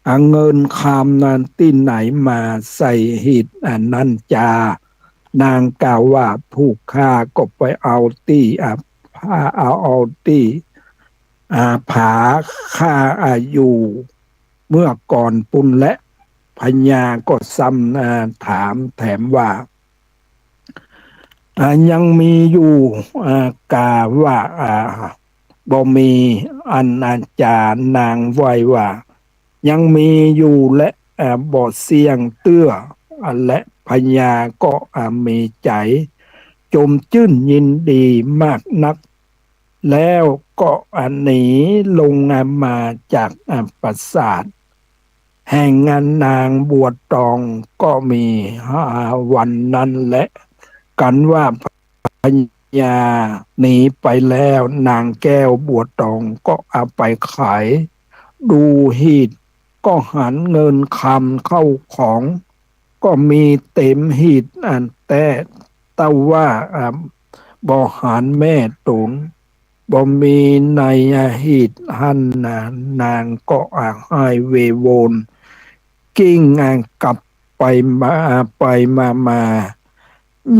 อ่า เงินคำนั้นตี้ไหนมาใส่หีบ อ่า นั้นจา นางกล่าวว่า ผู้ข้าก็ไปเอาตี้ อ่า ผ้า เอา เอาตี้ อ่า ผาข้า อ่า อยู่เมื่อก่อนปู้นแล พญาก็ซ้ำ อ่า ถามแถมว่า อ่า ยังมีอยู่ อ่า กาว่า อ่า บ่มี อัน อ่า จา นางไหว้ว่า ยังมีอยู่แล อ่า บ่เสี้ยงเตื้อ อ่า และพญาก็ อ่า มีใจ๋จมจื้นยินดีมากนัก แล้วก็ อ่า หนีลง อ่า มาจาก อ่า ปราสาท แห่ง อ่า นางบัวตองก็มี อ่า วันนั้นแล กันว่าพญาหนีไปแล้ว นางแก้วบัวตองก็เอาไปขายดูหีบ ก็หันเงินคำเข้าของ ก็มีเต็มหีบอันแต๊ แต่ว่า อ่า บ่หันแม่ตูน บ่มีใน อ่า หีบหั้นนา นางก็ อ่า ไห้เวโวน กลิ้ง อ่า กลับไปมา อ่า ไปมามา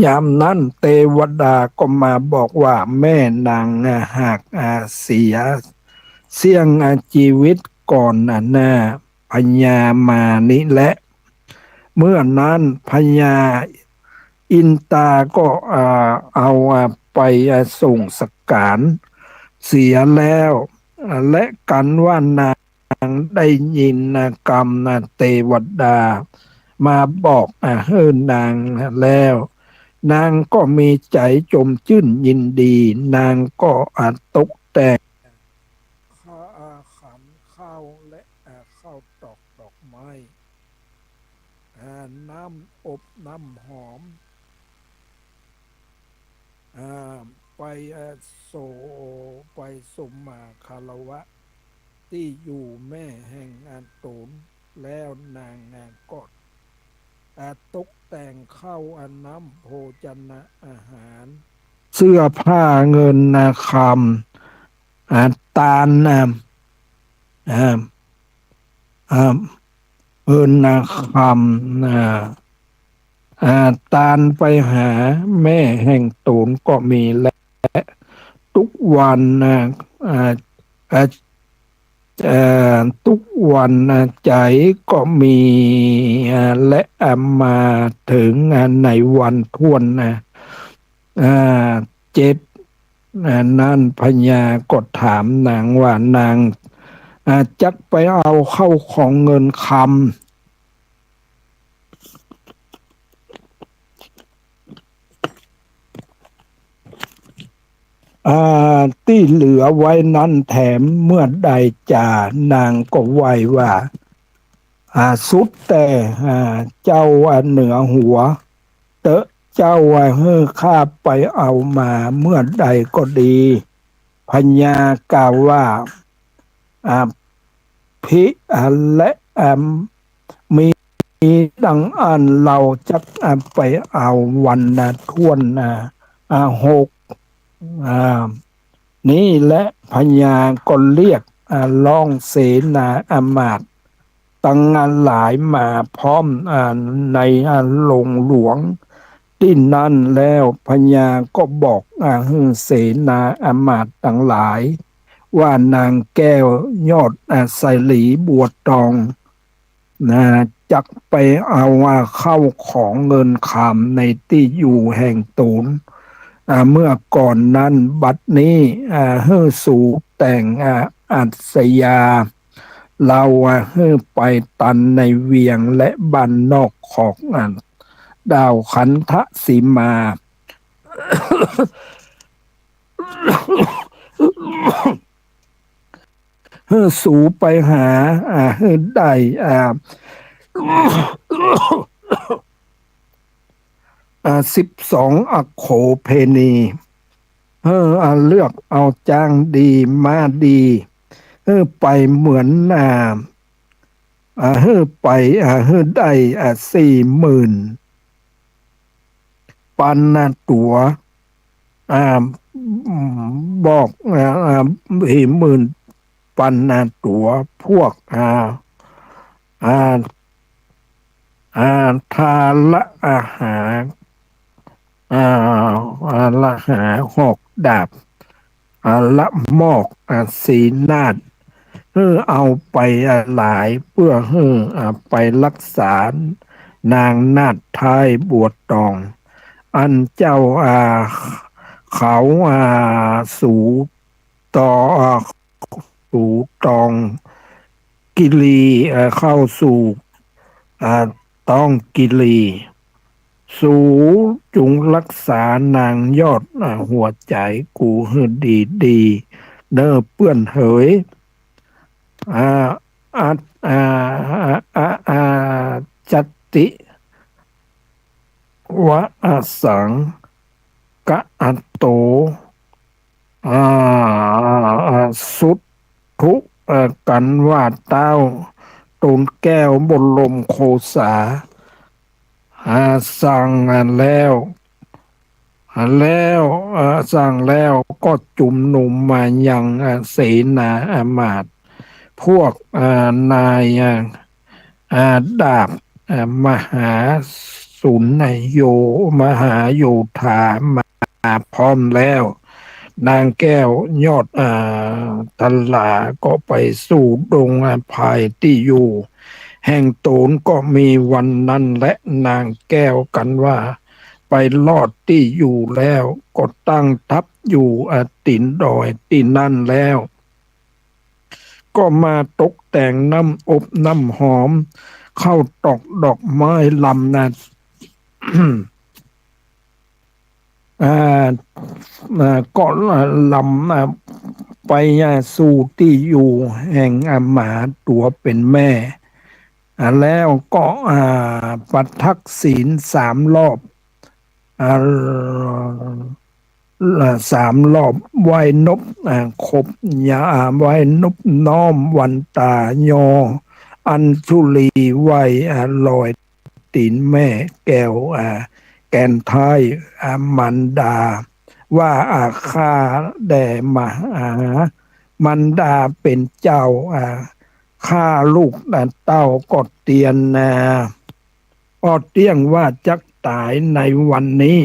ยามนั้นเตวดาก็มาบอกว่า แม่นาง อ่า หาก อ่า เสียเสี้ยง อ่า จีวิตก่อน อ่า หน้าพญามานี้แล เมื่อนั้นพญาอินตาก็ อ่า เอา อ่า ไป อ่า ส่งสการเสียแล้ว อ่า และกันว่านางได้ยิน อ่า กำ อ่า เตวดามาบอก อ่า หื้อนางแล้ว นางก็มีใจ๋จมจื้นยินดี นางก็ อ่า ตกแต่ง ข้าว อ่า ขันข้าวและ อ่า ข้าวตอกดอกไม้ อ่า น้ำอบน้ำหอม อ่า ไป อ่า โส ไปสมมาคารวะตี้อยู่แม่แห่ง อ่า ตูน แล้วนาง อ่า ก็ อ่า ตกแต่งข้าว อ่า น้ำโภชนะอาหาร เสื้อผ้าเงิน อ่า คำ อ่า ตาน อ่า อ่า อ่า เอิ้นนาคำ อ่า อ่า ตานไปหาแม่แห่งตูนก็มีแล ทุกวัน อ่า อ่า อ่า เอ่อ ทุกวัน อ่า ใจ๋ก็มี อ่า และ อ่า มาเถิง อ่า ในวันถ้วน อ่า อ่า เจ็ด อ่า นั้นพญาก็ถามนางว่า นาง อ่า จักไปเอาเข้าของเงินคำ อ่า ตี้เหลือไว้นั้นแถมเมื่อใดจา นางก็ไหว้ว่า อ่า สุดแต่ อ่า เจ้า อ่า เหนือหัวเต๊อะ เจ้า อ่า หื้อข้าไปเอามาเมื่อใดก็ดี พญากล่าวว่า อ่า ภิ อ่า และ อ่า มีดังอั้น เฮาจัก อ่า ไปเอาวัน อ่า ถ้วน อ่า อ่า หก อ่า นี้แล พญาก็เรียก อ่า ร้องเสนาอำมาตย์ตังหลายมาพร้อม อ่า ใน อ่า โฮงหลวงตี้นั้นแล้ว พญาก็บอก อ่า หื้อเสนาอำมาตย์ตังหลาย ว่านางแก้วยอด อ่า ไสลีบัวตอง นะ จักไปเอา อ่า เข้าของเงินคำในตี้อยู่แห่งตูน อ่า เมื่อก่อนนั้น บัดนี้ อ่า หื้อสูแต่ง อ่า อาสยา เฮา อ่า หื้อไปตันในเวียงและบ้านนอกขอก อ่า ดาวคันธสีมา หื้อสูไปหา อ่า หื้อได้ อ่า อ่า สิบสองอโขเพณี หื้อ อ่า เลือกเอาจ๊างดี ม้าดี หื้อไปเหมือน อ่า อ่า หื้อไป อ่า หื้อได้ อ่า สี่หมื่น ปันนาตั๋ว อ่า บอก อ่า อ่า สี่หมื่น ปันนาตั๋ว พวก อ่า อ่า อ่า ทาละอาหาร อ่า อ่า ละหาหอกดาบ อ่า ละมอก อ่า สีนาด หื้อเอาไป อ่า หลาย เปื้อหื้อ อ่า ไปฮักษานางนาฏไท้บัวตอง อันเจ้า อ่า เขา อ่า สู่ตอ อ่า สู่ตองกิรี อ่า เข้าสู่ อ่า ตองกิรี สูจุงฮักษานางยอด อ่า หัวใจ๋กูหื้อดีๆ เน่อเปื้อนเหย อ่า อัต อ่า อ่า อ่า อ่า จัตติ วะอะสัง กะอัตโต อ่า อ่า สุทธุ เอ่อ กันว่าเต้า ตูนแก้วบรมโคสา อ่า สั่งแล้ว แล้ว เอ่อ สั่งแล้วก็จุมนุมมายัง อ่า เสนาอำมาตย์ พวก อ่า นาย อ่า อ่า ดาบ อ่า มหาสุนโย มหาโยธามาพร้อมแล้ว นางแก้วยอด อ่า ทลาก็ไปสู่ดง อ่า ไพรตี้อยู่แห่งตูน ก็มีวันนั้นแล นางแก้วกันว่าไปฮอดตี้อยู่แล้ว ก็ตั้งทัพอยู่ อ่า ตี๋นดอยตี้นั้นแล้ว ก็มาตกแต่งน้ำอบน้ำหอม เข้าตอกดอกไม้ลำนา อ่า อ่า ก็ลำ อ่า ไป อ่า สู่ตี้อยู่แห่ง อ่า หมาตั๋วเป๋นแม่ อ่า แล้วก็ อ่า ประทักษิณสามรอบ อ่า อ่า สามรอบ ไหว้นบ อ่า ขบ ยา อ่า ไหว้นบน้อมวันตา ยออัญชุลี ไหว้ อ่า รอยตี๋นแม่แก้ว อ่า แกนไท้ อ่า มารดา ว่า อ่า ข้าแด่มหา มารดาเป๋นเจ้า อ่า ข้าลูก อ่า เต้าก็เตียน อ่า ก็เตี้ยงว่าจักต๋ายในวันนี้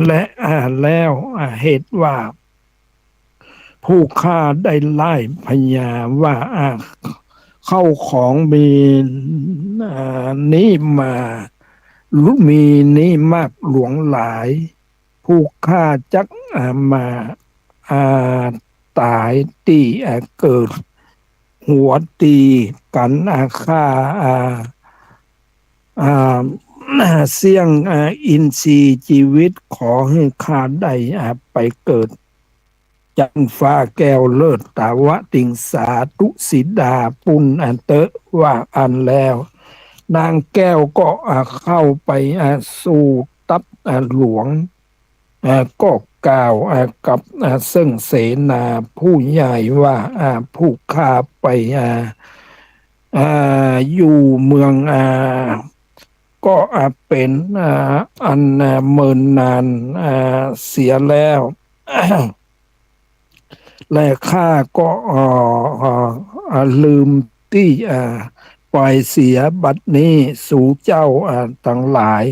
และ อ่า แล้ว อ่า เหตุว่า ผู้ข้าได้ไล่พญาว่า อ่า เข้าของมี อ่า นี้มา มีนี้มากหลวงหลาย ผู้ข้าจัก อ่า มา อ่า ต๋ายตี้ อ่า เกิดหัวตีกั๋น อ่า ข้า อ่า อ่า เสี้ยง อ่า อินทรีย์จีวิต ขอหื้อข้าได้ อ่า ไปเกิดจันฟ้าแก้วเลิศ ตาวติงสา ตุสิดา ปุ้น อ่า เต๊อะ ว่าอั้นแล้ว นางแก้วก็ อ่า เข้าไป อ่า สู่ทัพ อ่า หลวง อ่า ก็กล่าว อ่า กับ อ่า เซิ่งเสนาผู้ใหญ่ว่า อ่า ผู้ข้าไป อ่า อ่า อยู่เมือง อ่า ก็ อ่า เป๋น อ่า อัน อ่า เมินนาน อ่า เสียแล้ว และข้าก็ อ่า อ่า อ่า ลืมตี้ อ่า ไปเสีย บัดนี้สูเจ้า อ่า ตังหลาย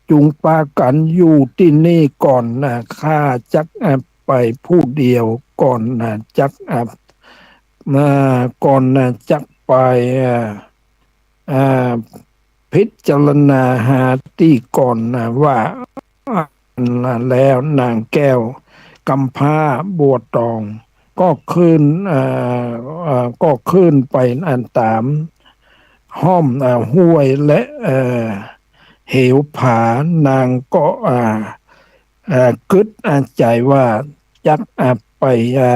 จุงปากั๋นอยู่ตี้นี่ก่อน อ่า ข้าจัก อ่า ไปผู้เดียวก่อน อ่า จัก อ่า อ่า ก่อน อ่า จักไป อ่า อ่า พิจารณาหาตี้ก่อน อ่า ว่า อั้นแล้วนางแก้วกำพร้าบัวตอง ก็ขึ้น เอ่อ เอ่อ ก็ขึ้นไป อัน ต๋ามฮ่อม เอ่อ ห้วยและ เอ่อ เหวผา นางก็ อ่า เอ่อ กึ๊ด อ่า ใจ๋ว่าจัก อ่า ไป อ่า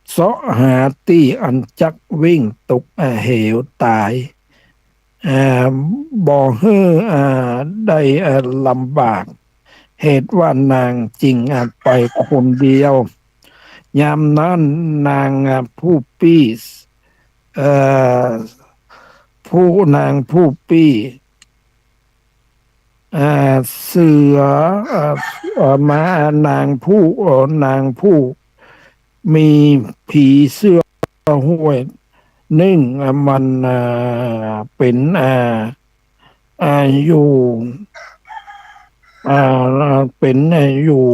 เซาะหาตี้อันจักวิ่งตก อ่า เหวต๋าย อ่า บ่หื้อ อ่า ได้ อ่า ลำบาก เหตุว่านางจึง อ่า ไปคนเดียว ยามนั้นนาง อ่า ผู้ปี้ เอ่อ ผู้ นางผู้ปี้ อ่า เสือ อ่า เอ่อ มา นางผู้ เอ่อ นางผู้มีผีเสื้อห้วยนึ่ง อ่า มัน อ่า เป๋น อ่า อ่า อยู่ อ่า เป๋น อ่า อยู่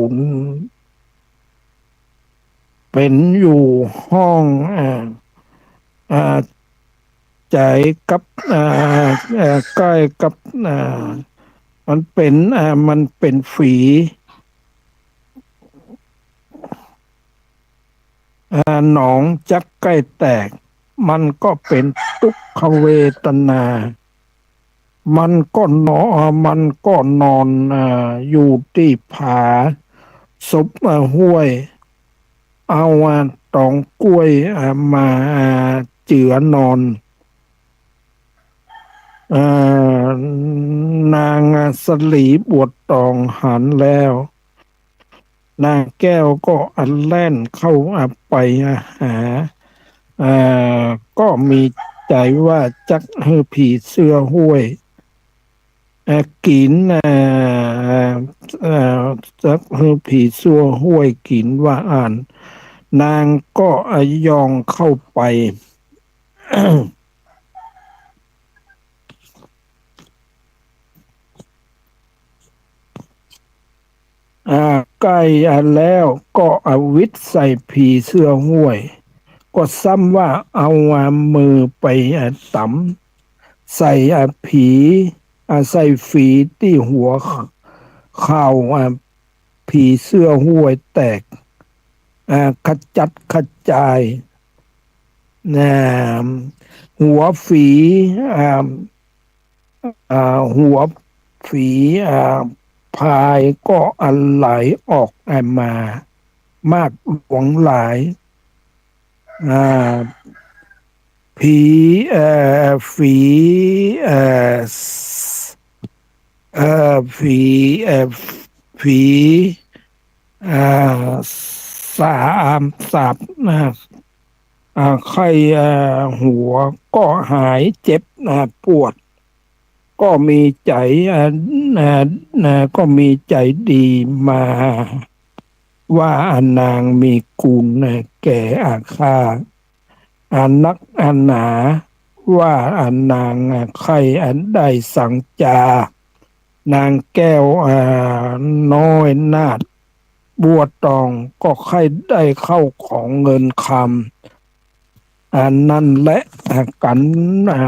เป๋นอยู่ห้อง อ่า อ่า ใจ๋กับ อ่า อ่า ใก้กับ อ่า มันเป๋น อ่า มันเป๋นฝี อ่า หนองจักใก้แตก มันก็เป๋นตุ๊กขเวทนา มันก็นอน มันก็นอน อ่า อยู่ตี้ผาศพ อ่า ห้วย เอา อ่า ต๋องก้วย อ่า มา อ่า เจือนอน อ่า นาง อ่า สลีบัวตองหันแล้ว นางแก้วก็ อ่า แล่นเข้า อ่า ไป อ่า หา อ่า ก็มีใจ๋ว่าจักหื้อผีเสื้อห้วย อ่า กิ๋น อ่า อ่า จักหื้อผีเสื้อห้วยกิ๋นว่าอั้น นางก็ อ่า ย่องเข้าไป อ่า ใก้ อ่า แล้วก็ อ่า หวิดใส่ผีเสื้อห้วย ก็ซ้ำว่าเอา อ่า มือไป อ่า ต๋ำใส่ อ่า ผี อ่า ใส่ฝีตี้หัวเข่า อ่า ผีเสื้อห้วยแตก อ่า ขจัดขจาย นะ หัวฝี อ่า อ่า หัวฝี อ่า พายก็ อ่า ไหลออก อ่า มา มากหลวงหลาย อ่า ผี เอ่อ ฝี เอ่อ ส- เอ่อ ฝี เอ่อ ฝี เอ่อ สา- สาบ นะ อ่า ไข้ เอ่อ หัวก็หายเจ็บ นะ ปวด ก็มีใจ๋ อ่า อ่า อ่า ก็มีใจ๋ดีมา ว่า อ่า นางมีกุณ อ่า แก่ อ่า ข้า อ่า นัก อ่า หนา ว่า อ่า นาง อ่า ใค่ อ่า ได้สังจา นางแก้ว อ่า น้อยนาถบัวตอง ก็ใค่ได้เข้าของเงินคำ อันนั้นแหละ อ่า กัน อ่า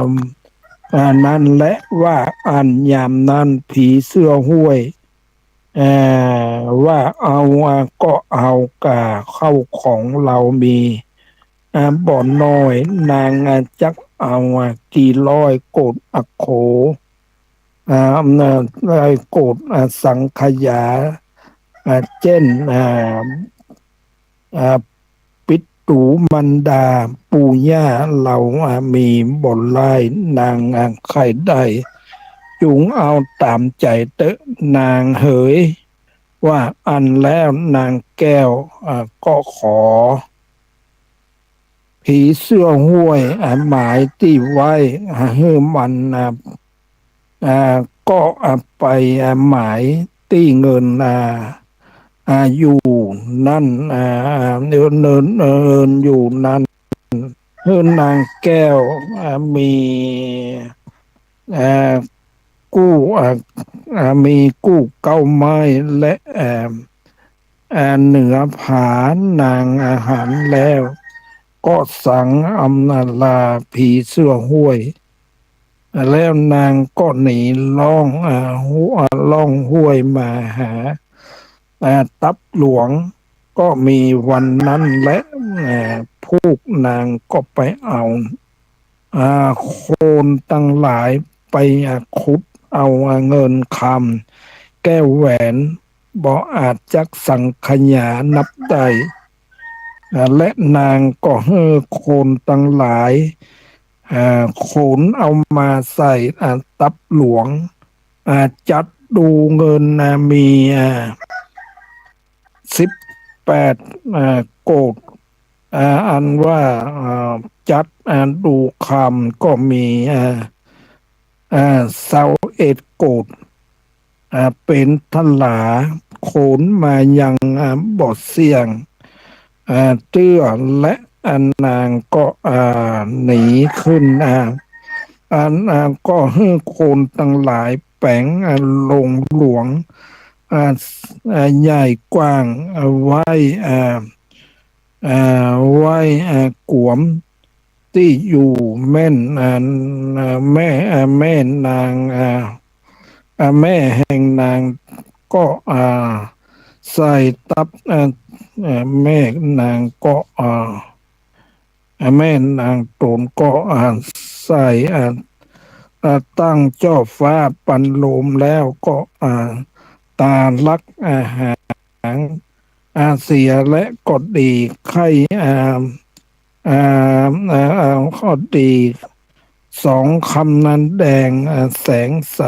อันนั้นแหละว่าอันยามนั้นผีเสื้อห้วย เอ่อ ว่าเอา อ่า ก็เอาก่าเข้าของเฮามี อ่า บ่น้อย นาง อ่า จักเอา อ่า กี่ร้อยโกด อ่า โข อ่า อ่า ร้อยโกด อ่า สังขยา อ่า เจ้น อ่า อ่า ปิด ตูมารดาปู่ย่าเฮา อ่า มีบ่หลาย นาง อ่า ใค่ได้ จุ่งเอาต๋ามใจ๋เต๊อะนางเหย ว่าอั้นแล้วนางแก้ว อ่า ก็ขอ ผีเสื้อห้วย อ่า หมายตี้ไว้ อ่า หื้อมัน อ่า อ่า ก็ อ่า ไป อ่า หมายตี้เงิน อ่า อ่า อยู่นั้น อ่า อ่า เนิน เนิน เนินอยู่นั้น หื้อนางแก้ว อ่า มี อ่า กู้ อ่า อ่า มีกู้เก๊าไม้และ อ่า อ่า เหนือผานาง อ่า หันแล้ว ก็สังอำลาผีเสื้อห้วย แล้วนางก็หนีล่อง อ่า ห้ว- อ่า ล่องห้วยมาหา อ่า ตับหลวง ก็มีวันนั้นแหละ อ่า พวกนางก็ไปเอา อ่า โคลนตังหลายไป อ่า ขุดเอา อ่า เงินคำ แก้วแหวน บ่อาจจักสังขยานับได้ อ่า และนางก็หื้อคนตังหลาย อ่า ขนเอามาใส่ อ่า ตับหลวง อ่า จัดดูเงิน อ่า มี อ่า สิบแปด อ่า โกด อ่า อันว่า อ่า จัด อ่า ดูคำก็มี อ่า อ่า ซาวเอ็ด โกด อ่า เป๋นถลา ขนมายัง อ่า บ่อเสี้ยง อ่า เตื้อ และ อ่า นางก็ อ่า หนีขึ้น อ่า อัน อ่า ก็หื้อคนตังหลายแป๋ง อ่า โลงหลวง อ่า อ่า ใหญ่กว้าง อ่า ไว้ อ่า อ่า ไว้ อ่า กวม ตี้อยู่แม่น อ่า อ่า แม่ อ่า แม่นาง อ่า อ่า แม่แห่งนางก็ อ่า ใส่ตับ อ่า อ่า แม่นางก็ อ่า อ่า แม่นางต๋นก็ อ่า ใส่ อ่า อ่า ตั้งจ้อฟ้าปันลมแล้วก็ อ่า ตาลัก อ่า หาง อ่า เสียและก็ดี ใค่ อ่า อ่า อ่า อ่า ก็ดี สองคำนั้นแดง อ่า แสงใส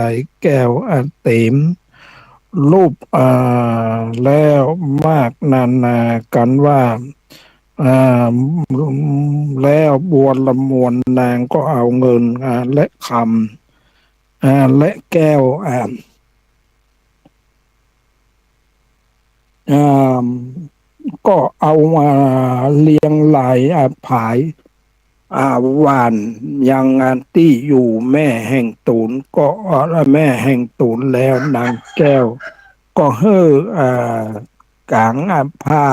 แก้ว อ่า เต๋ม รูป อ่า แล้วมากนานากั๋นว่า อ่า แล้วบัวละมวลนางก็เอาเงิน อ่า และคำ อ่า และแก้ว อ่า อ่า ก็เอา อ่า เรียงราย อ่า ผาย อ่า หว่านยัง อ่า ตี้อยู่แม่แห่งต๋น ก็ อ่า แม่แห่งต๋นแล้วนางแก้ว ก็หื้อ อ่า ก๋าง อ่า ผ้า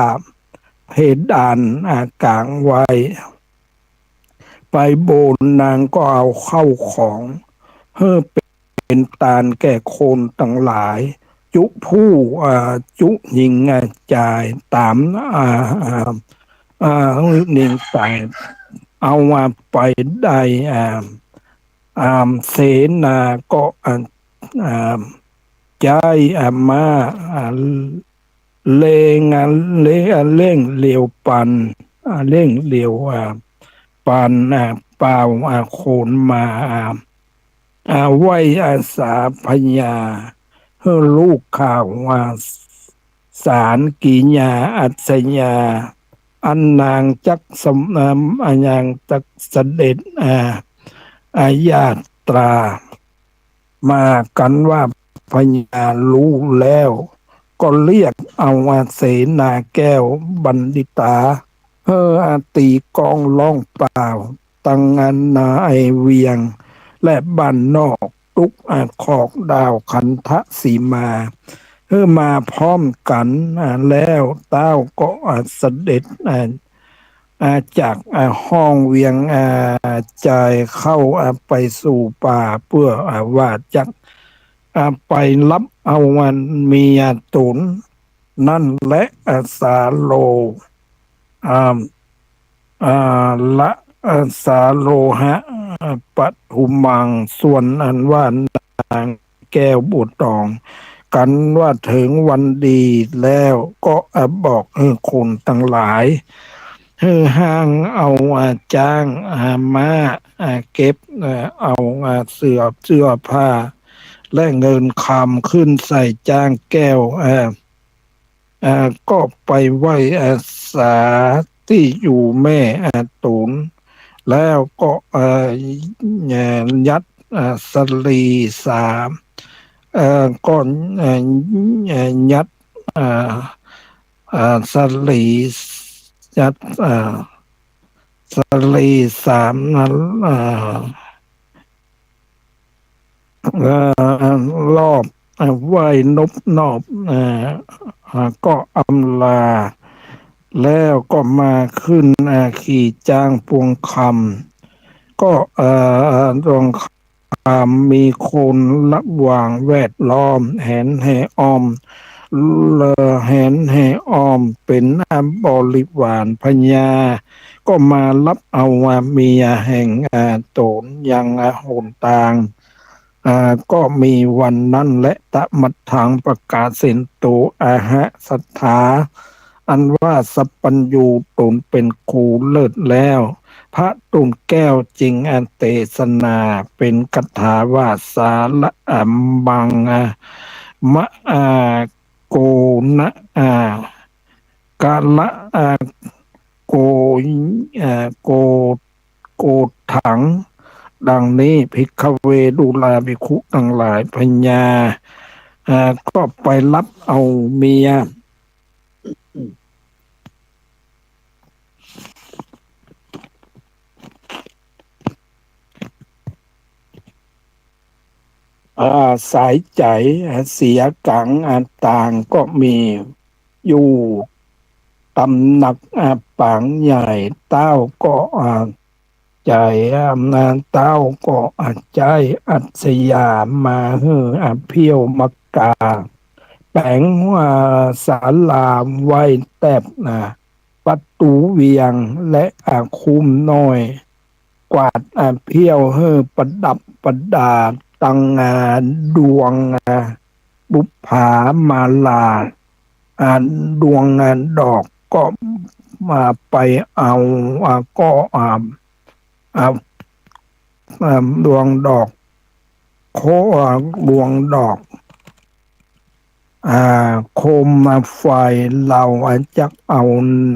เพดาน อ่า ก๋างไว้ ไปบน นางก็เอาเข้าของ หื้อเป๋นตานแก่คนตังหลาย จุผู้ อ่า จุญิง อ่า จายต๋าม อ่า อ่า อ่า หื้อญิงต๋าย เอาว่าไปได้ อ่า อ่า เสนาก็ อ่า อ่า ใจ๊ อ่า ม้า อ่า เร่ง อ่า เร่ง อ่า เร่งเร็วปัน อ่า เร่งเร็ว อ่า ปัน อ่า เป่า อ่า ขนมา อ่า อ่า ไหว้ อ่า สาพญา หื้อฮู้ข่าวว่า สากิริยาอัศยา อันนางจักสำ อ่า อันนางจักเสด็จ อ่า อ่า ญาตรา มากั๋นว่าพญาฮู้แล้ว ก็เรียกเอา อ่า เสนาแก้วบัณฑิตา หื้อ อ่า ตี๋กลองร้องเป่า ตัง อ่า ในเวียง และบ้านนอก ตุ๊ก อ่า ขอกดาวขันธสีมา หื้อมาพร้อมกั๋น อ่า แล้วเต้าก็ อ่า เสด็จ อ่า อ่า จาก อ่า ห้องเวียง อ่า จายเข้า อ่า ไปสู่ป่า เปื้อ อ่า ว่าจัก อ่า ไปฮับเอา อ่า เมียต๋นนั้นแล อ่า สาโล อ่า อ่า ละ อ่า สาโลหะ อ่า ปทุมมัง ส่วนอันว่านางแก้วบัวตอง กั๋นว่าเถิงวันดีแล้วก็ อ่า บอกหื้อคนตังหลาย หื้อฮ้างเอา อ่า จ๊าง อ่า ม้า อ่า เก็บ อ่า เอา อ่า เสื้อ เสื้อผ้า และเงินคำขึ้นใส่จ๊างแก้ว อ่า อ่า ก็ไปไหว้ อ่า สาตี้อยู่แม่ อ่า ต๋น แล้วก็ อ่า อ่า ยัด อ่า สะหลีสาม อ่า ก็ อ่า อ่า ยัด อ่า อ่า สะหลี ยัด อ่า สะหลีสามนั้น อ่า เอ่อ รอบ เอ่อ ไหว้นบนอบ เอ่อ เอ่อ ก็อำลา แล้วก็มาขึ้น เอ่อ ขี่จ๊างปวงคำ ก็ เอ่อ ปวงคำมีคนระหว่างแวดล้อม แหนแห่อ้อม เลอแหนแห่อ้อม เป๋นบริวารพญา ก็มาฮับเอาเมียแห่ง อ่า ต๋นยัง อ่า หนตาง อ่า ก็มีวันนั้นแล ตมัตถัง ปกาเสนโต อะหะสัทธา อันว่าสัพพัญญูตูนเป๋นครูเลิศแล้ว พระตูนแก้วจึงอันเตสนาเป๋นคาถาว่า สาระอะมังอะ มะ อา โกนะ อา กะละ อา โก อา โก โกฏฐัง ดังนี้ ภิกขเว ดูราภิกขุตังหลาย พญา อา ก็ไปรับเอาเมีย อา สายใจ๋ อา เสียกั๋ง อา ต่างก็มี อยู่ต๋ำหนัก อา ป๋างใหญ่ เต้าก็ อา ใจ๋ อา เต้าก็ อา ใจ๊อัสยามาหื้อ อา เพี้ยวมกา แป๋ง อา ศาลาไว้แต๊บ อา ประตู๋เวียง และ อา คุ้มน้อย กวาด อา เพี้ยวหื้อประดับประดาตั้ง อา ดวง อา บุปผามาลา อา ดวง อา ดอกก็มาไปเอา อา ก็ อา อา อา ดวงดอก โค อา ดวงดอก อา โคมไฟ เฮา อา จักเอา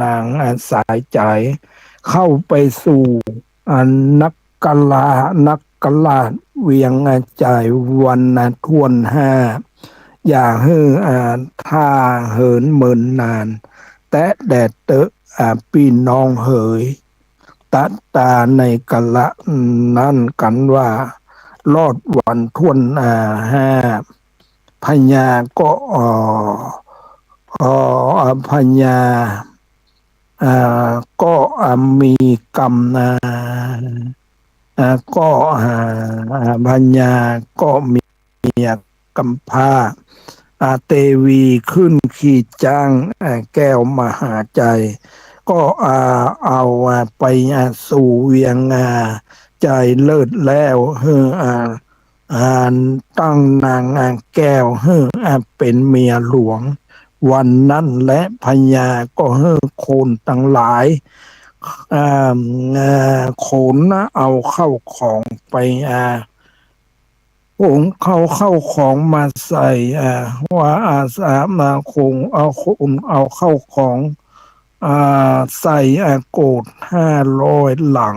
นาง อา สายใจ๋ เข้าไปสู่ อา นักกรา นักกราชเวียง อา ใจ๋วัน อา ถ้วนห้า อย่าหื้อ อา ถ้าเหินเมินนาน แต๊แด่เต๊อะ อา ปี้น้องเหย ตะตาในกาละนั้นกั๋นว่า รอดวันถ้วน อา ห้า พญาก็ ออ ออ อา พญา อา ก็ อา มีกำ อา อา ก็ อา อา พญาก็มี เมียกำพร้า อา เตวีขึ้นขี่จ๊าง อา แก้วมหาชัย ก็ อา เอา อา ไป อา สู่เวียง อา ใจ๋เลิศแล้ว หื้อ อา อา ตั้งนาง อา แก้ว หื้อ อา เป๋นเมียหลวง วันนั้นแล พญาก็หื้อคนตังหลาย อา อา ขนเอาเข้าของไป อา ขนเข้า เข้าของมาใส่ อ่า ว่า อ่า สาม อ่า ขน เอา ขนเอาเข้าของ อ่า ใส่ อ่า โกศห้าร้อยหลัง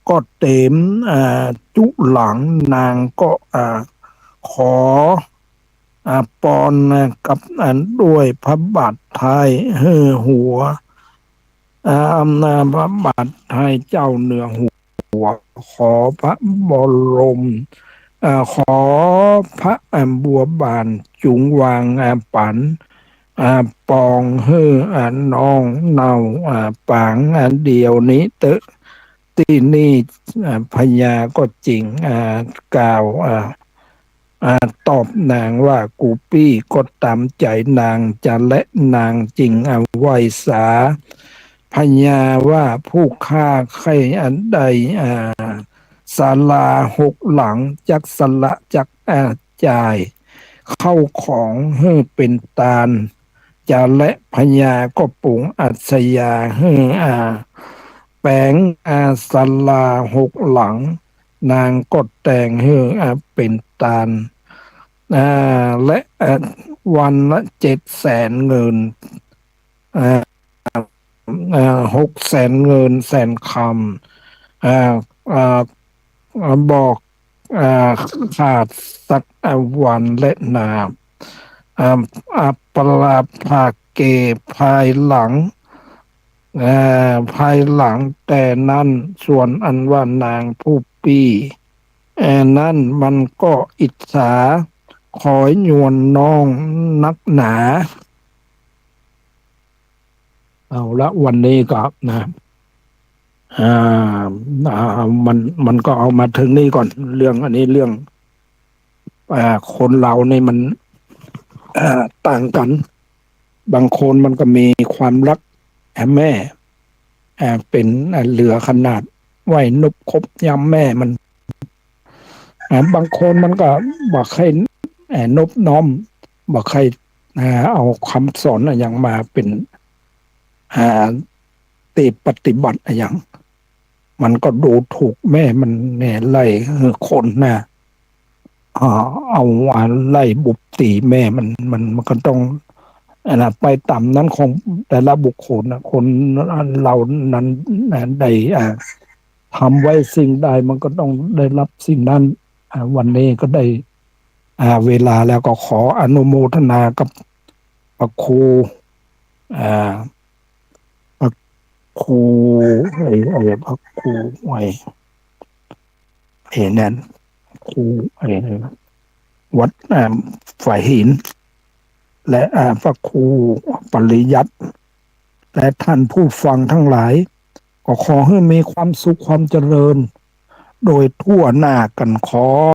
ก็เต๋ม อ่า จุหลัง นางก็ อ่า ขอ อ่า ปอน อ่า กับ อ่า ด้วยพระบาทไท้หื้อหัว อ่า อำนาจพระบาทไท้เจ้าเหนือหัว ขอพระบรม อ่า ขอพระ อ่า บัวบานจุงวาง อ่า ปั๋น อ่า ปองหื้อ อ่า น้องเนา อ่า ป๋าง อ่า เดี๋ยวนี้เต๊อะ ตี้นี่ อ่า พญาก็จึง อ่า กล่าว อ่า อ่า ตอบนางว่า กูปี้ก็ต๋ามใจ๋นางจะแล นางจึง อ่า ไหว้สา พญาว่า ผู้ข้าใค่อันใด อ่า ศาลาหกหลัง จักสละ จัก อ่า จ่ายเข้าของหื้อเป๋นตาน จะแล พญาก็ปรงอัสยาหื้อ อ่า แป๋ง อ่า ศาลาหกหลัง นางก็แต่งหื้อ อ่า เป๋นตาน อ่า และ อ่า วันละเจ็ดแสนเงิน อ่า อ่า หกแสนเงินแสนคำ อ่า อ่า อ่า บ่ อ่า ขาดสัก อ่า วันและนา อ่า อัปปราภาเก ภายหลัง อ่า ภายหลังแต่นั้น ส่วนอันว่านางผู้ปี้ อ่า นั้นมันก็อิจฉา ขอยวนน้องนักหนา เอาละ วันนี้ก็นะ อ่า อ่า มัน มันก็เอามาเถิงนี้ก่อน เรื่องอันนี้เรื่อง อ่า คนเฮานี่มัน อ่า ต่างกั๋น บางคนมันก็มีความฮัก อ่า แม่ อ่า เป๋น อ่า เหลือขนาด ไหว้นบครบยามแม่มัน อ่า บางคนมันก็บ่ใค่ อ่า นบน้อม บ่ใค่ อ่า เอากำสอนอะหยังมาเป๋น อ่า ตี้ปฏิบัติอะหยัง มันก็ดูถูกแม่มันแน่ ไล่หื้อคนนะ อ่า เอาว่าไล่บุบตี๋แม่มัน มัน มันก็ต้อง อันน่ะ ไปต๋ามนั้นของแต่ละบุคคลนะ คนเหล่านั้นนะ ได้ อ่า ทำไว้สิ่งใด มันก็ต้องได้รับสิ่งนั้น อ่า วันนี้ก็ได้ อ่า เวลาแล้ว ก็ขออนุโมทนากับพระครู อ่า พระครู ไอ้ ไอ้ พระครู ไอ้ ไอ้นั่น ครู ไอ้ วัด อ่า ฝายหิน และ อ่า พระครูปริยัติ และท่านผู้ฟังทั้งหลาย ก็ขอหื้อมีความสุขความเจริญ โดยทั่วหน้ากั๋น ขอ